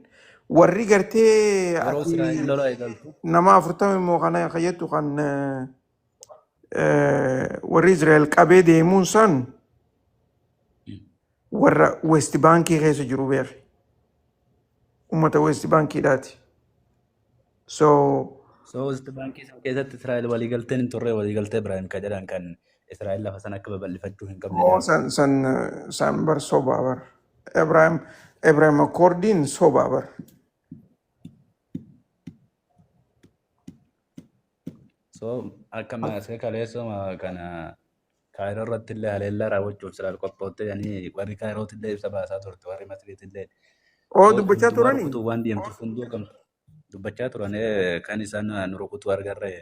Warri gartee yeroo ati Israa'el lola eegaltu nama 40 immoo kana fayyadtu kan warri Israa'el qabee deemuun san warra West Baankii keessa jiru beeke. Uummata West Baankiidhaati. So So West Baankii sana keessatti Israa'el waliigalteen hin turre waliigaltee Ibraahim ka jedhan kan Israa'el lafa sana akka babal'ifachuu hin qabne oo jedhan. san san san bar sobaa bar. Ibrahim Accordiin sobaa bar. So akka maasee kaleessuma kana Kaayiroo irratti illee haleellaa raawwachuuf Israa'el qophootte jedhanii warri Kaayirootti illee ibsa baasaa turte warri Masriitti illee. Oo So dubbachaa hundumaa turanii? rukutuu waan deemtuuf hunduu gamtu dubbachaa turan kan isaan nu rukutuu argarre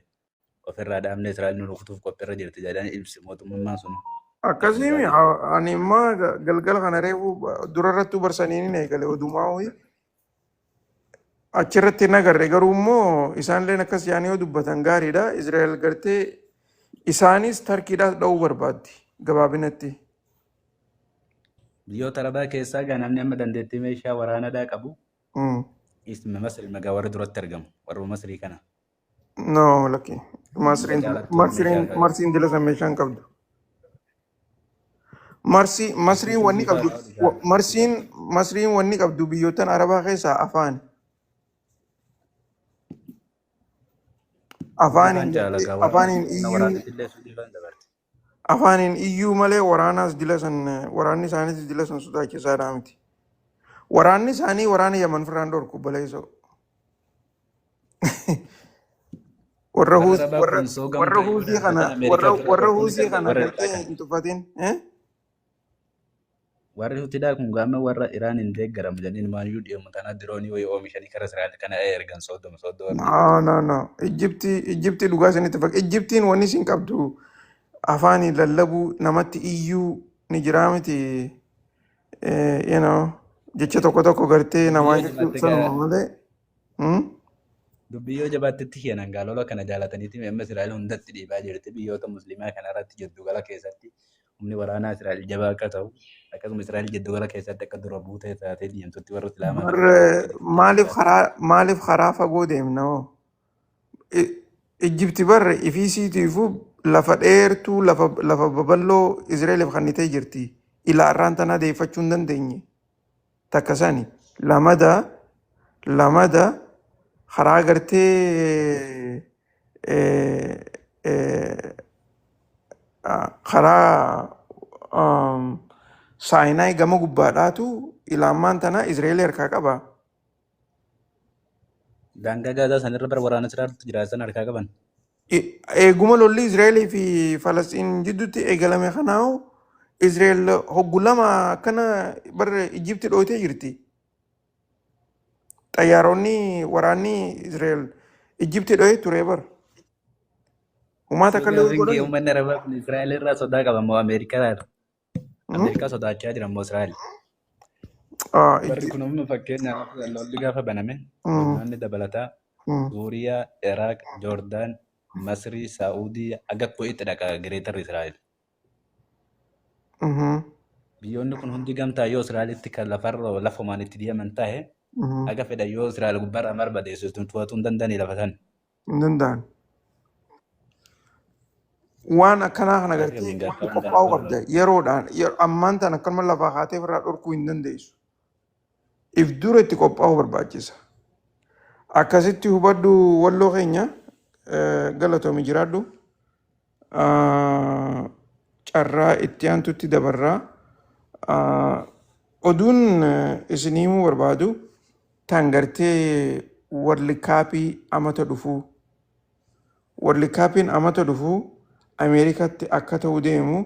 ofirraa dhaabne Israa'el nu rukutuuf qophiirra jirti jedhanii ibsi mootummaan sun Akkasii ibsaa jira. ani immoo galgala kana reefu dura irrattuu barsanii ni eegale odumaa ho'i. Achirratti hin agarre garuu immoo isaanilleen akkas yaanii yoo dubbatan gaariidha. Israa'el gartee isaanis Tarkiidhaas dha'uu barbaaddi gabaabinatti. Biyyoota Arabaa keessaa gaa namni amma dandeettii meeshaa waraanaa qabu isma Masri magaa warri duratti argamu warra Masrii kana. No lakki. Hunda Masriin caalatti warri meeshaa Masriin qabu. Masriin dila san meeshaa hin qabdu. Marsi Masrii Masriin wanni Suudii qabdu fa'aa ta'uu Marsiin Masriin wanni qabdu biyyoottan Arabaa keessaa afaan Suudii fa'aan afaaniin caala gartee gaa warra afaaniin humna iyyuu waraanaatti illee Suudii fa'aan dabarte. afaaniin iyyuu malee waraanaas dila san waraanni isaaniis dila san sodaachisaadhaa miti. Waraanni isaanii waraana Yaman firraan dhorku baleessoo. Warra Warri Huutii Arabaa warra kun soo warra gamtaa yoo Huutii kana dhaabbatan Ameerikaa warra ofirraa warra dhorkuu ni Huutii danda'u kana warra gartee Iraan kana. hin tuffatin. Eh? Warri Hutiidhaa kun gaama warra Iraan hin deeggaramu jedhanii maayyuu dhiyooma tanaa diroonii wayii oomishanii kara Israa'el kana ergan soddoma soddoma No, abdii no, no. Ijiptii Ijiptii dhugaa isinitti fakkaata. Ijiptiin wanni isin qabdu afaaniin lallabuu namatti iyyuu ni jiraa miti. Jecha tokko tokko gartee Dubbii namaa yoo jechuu jabaatte sanuma gaa malee. Dubbii yoo jabaattetti keenan gaa lola kana jaalataniiti amma Israa'el hundatti dhiibaa jirti biyyoota musliimaa kana irratti jiddugala keessatti humni waraanaa Israa'el jabaa akka ta'u akkasuma Israa'el jiddugala keessatti akka dura buutee taatee deemtutti warra Islaamaa Bar kana irratti akka maaliif taate. karaa maaliif karaa fagoo deemna hoo? Ijipti bar ifii siitiifuu lafa dheertuu lafa lafa babal'oo Israa'eliif kennitee jirti. Ilaa irraan tanaa deeffachuu hin dandeenye. Takka sani lamada lamada karaa gartee eh, eh, karaa Saayinaay gama gubbaadhaatu ilaamaan tana Israa'el harkaa qaba. Daangaa Gaazaa sanirra bara waraana Israa'eltu jira san harkaa qaban. Eeguma lolli Israa'elii fi Falastiin jidduutti eegalame kanaahu Israa'el hoggu lama akkana bara Ijipti dhooytee jirti. Xayyaaronni waraanni Israa'el Ijipti dhooyee ture bara. Humaa So takka illee gaafiin kee godhani. uummanni Arabaa kun Israa'el irraa sodaa qaba moo Ameerikaa irraa? Ameerikaa sodaachaa jira moo Israa'el? Barri kun amma fakkeenyaaf lolli gaafa baname humnoonni dabalataa Suuriyaa, Iraaq, Joordaan, Masrii, Saa'udii aga Kuweet dhaqa Gireetar Israa'el. Biyyoonni kun hundi gamtaa yoo Israa'elitti kan lafarra lafumaan itti deeman tahe aga fedhan yoo Israa'el gubbaarraa barbadeessu to'atuu hin danda'anii lafa sana. Hin danda'an. Waan akkanaa kana Karaa gartee kamiin wanti gaafa waan kana qophaa'uu ofirraa qabda. Yeroodhaan ammaan tana akkanuma lafaa kaatee ofirraa dhorkuu hin dandeessu. If dura itti qophaa'uu barbaachisa. Akkasitti hubadhu walloo keenya galatoomi jiraadhu. Carraa itti aantutti dabarraa. Oduun isinii himuu barbaadu tan gartee World Cupii amata dhufuu. World Cupiin amata dhufuu Ameerikaatti akka ta'u deemu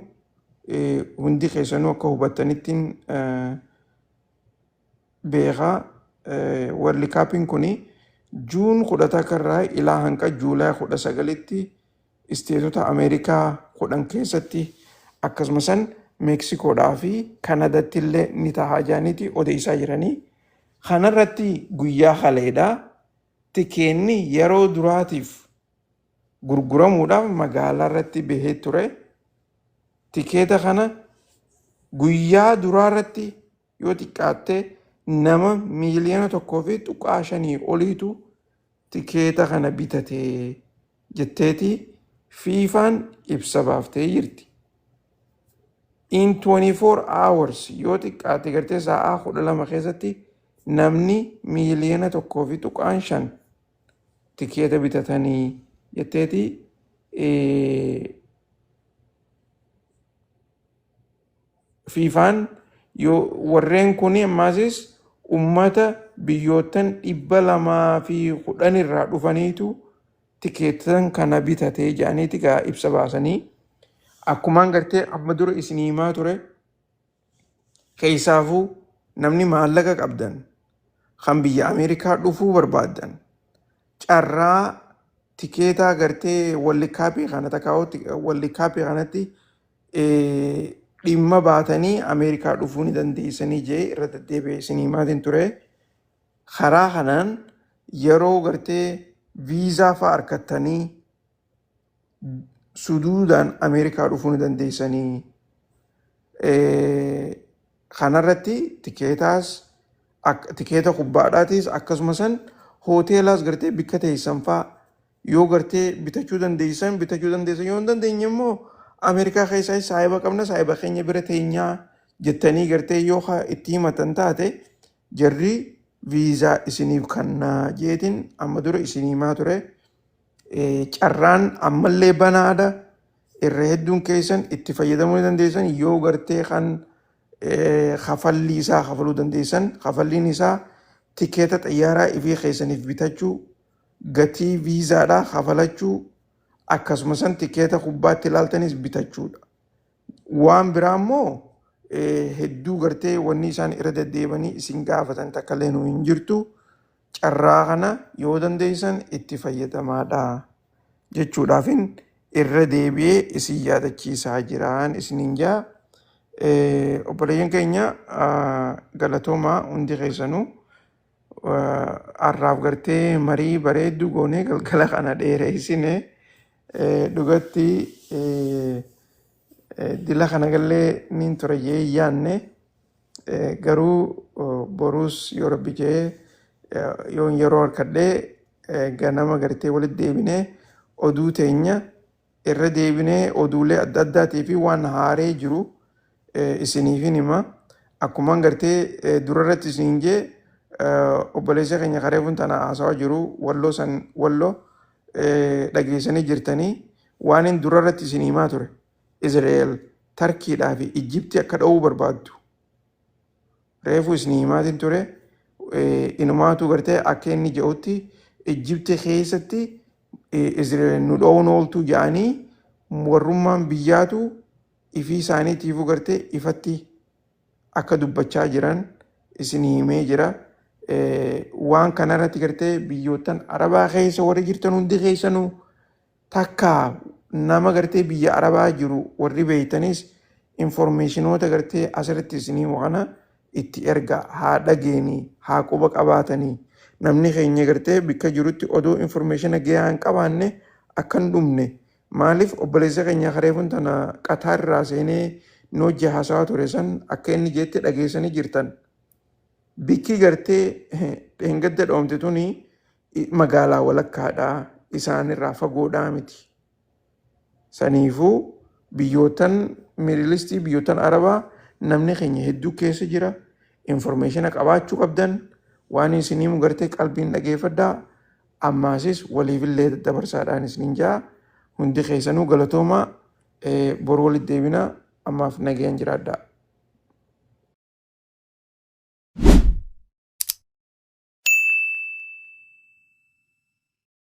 hundi keessanuu akka hubattanittiin beekaa. World Cupiin kuni June 11 irraa ilaa hanqa July 19tti isteetota Ameerikaa 10 keessatti akkasumas Meksikoodhaa fi Kanadatti illee ni tahaa jaaniiti odeessaa jiranii. Kanarratti guyyaa haleedhaa tikeenni yeroo duraatiif gurguramuudhaaf magaalaa irratti bahee ture. Tikeeta kana guyyaa duraa irratti yoo xiqqaatte nama 1.5 miiliyoona oliitu tikeeta kana bitate jetteeti FIFAn ibsa baaftee jirti. In 24 hours, yoo xiqqaate gartee sa'aa 12 keessatti namni 1.5 miiliyoona tikeeta bitatanii jetteeti FIFAn. Yoo warreen kun ammaasis ummata biyyoottan 210 irraa dhufaniitu tikeetan kana bitatee jedhaniiti gaa ibsa baasanii. Akkumaan gartee amma dura isinii himaa ture, keessaafuu namni maallaqa qabdan kan biyya Ameerikaa dhufuu barbaaddan carraa tikeetaa gartee World Cupii kana takkaa'u World Cupii kanatti dhimma baatanii Ameerikaa dhufuu ni dandeessanii jee irra deddeebi'ee isinii himaatiin ture. Karaa kanaan yeroo gartee viizaa fa'a argattanii suduudhaan Ameerikaa dhufuu ni dandeessanii. Kanarratti tikeetaas, tikeeta kubbaadhaatis, akkasumas hoteelaas gartee bikka teessan fa'a yoo gartee bitachuu dandeessan, yoo hin dandeenye immoo Ameerikaa keessaa saahiba qabna, saahiba keenya bira teenyaa jettanii gartee yoo itti himatan taate jarri viizaa isiniif kannaa jeetiin amma dura isinii himaa ture. Carraan ammallee banaadha. Irra hedduun keessan itti fayyadamuu ni dandeessan yoo gartee kan kafallii isaa kafaluu dandeessan. Kafalliin isaa tikeeta xayyaaraa ifii keessaniif bitachuu, gatii viizaadhaa kafalachuu, akkasumas tikeeta kubbaatti ilaaltanis bitachuudha. Waan biraa immoo hedduu gartee wanni isaan irra deddeebanii isin gaafatan takka illee nu hin jirtu. Carraa kana yoo dandeessan itti fayyadamaadha jechuudhaafin irra deebi'ee isin yaadachiisaa jiraan isiniin jaa. Obboleeyyan keenya, galatoomaa hundi keessanuu. Har'aaf gartee marii bareedduu goonee galgala kana dheereessine. Dhugatti dila kana gallee niin ture jee hin yaanne, garuu boruus yoo rabbi jee yoo yeroo harkadhee ganama gartee walitti deebinee oduu teenya irra deebinee oduulee adda addaatii fi waan haaree jiru isiniifin hima. Akkumaan gartee durarratti isiniin jee, obboleessa keenya kareefuun tana haasawaa jiru walloo san walloo dhageessanii jirtanii waan hin durarratti isin himaa ture. Israa'el Tarkiidhaa fi Ijiptii akka dha'uu barbaaddu. Reefu isin himaatiin ture. Inumaatu gartee akka inni jedhutti Ijiptii keessatti Israa'el nu dha'uun ooltuu jedhanii warrummaan biyyaatu ifii isaaniitiifuu gartee ifatti akka dubbachaa jiran isin himee jira. Waan kanarratti gartee biyyoottan Arabaa keessa warri jirtan hundi keessanuu takka nama gartee biyya Arabaa jiru warri beeytanis informationoota gartee asirratti isinii kana itti erga, haa dhageenii, haa quba qabaatanii. Namni keenya gartee bikka jirutti odoo informationa gahaa hin qabaanne akka hin dhumne. Maaliif, obboleessa keenya kareefuun tana Qataar irraa seenee nu hojii haasawaa ture san akka inni jetti dhageessanii jirtan. Bikki gartee dheengadda dhoomte tuni magaalaa walakkaadha, isaanirraa fagoodhaa miti. Saniifuu biyyoottan Middle Eastii, biyyoottan Arabaa namni keenya hedduu keessa jira. Informationa qabaachuu qabdan. Waan isinii gartee qalbiin dhageeffadhaa. Ammaasis waliifillee daddabarsaadhaan isinin jaa. Hundi keessanuu galatoomaa, boru walitti deebinaa, ammaaf nagayaan jiraadhaa.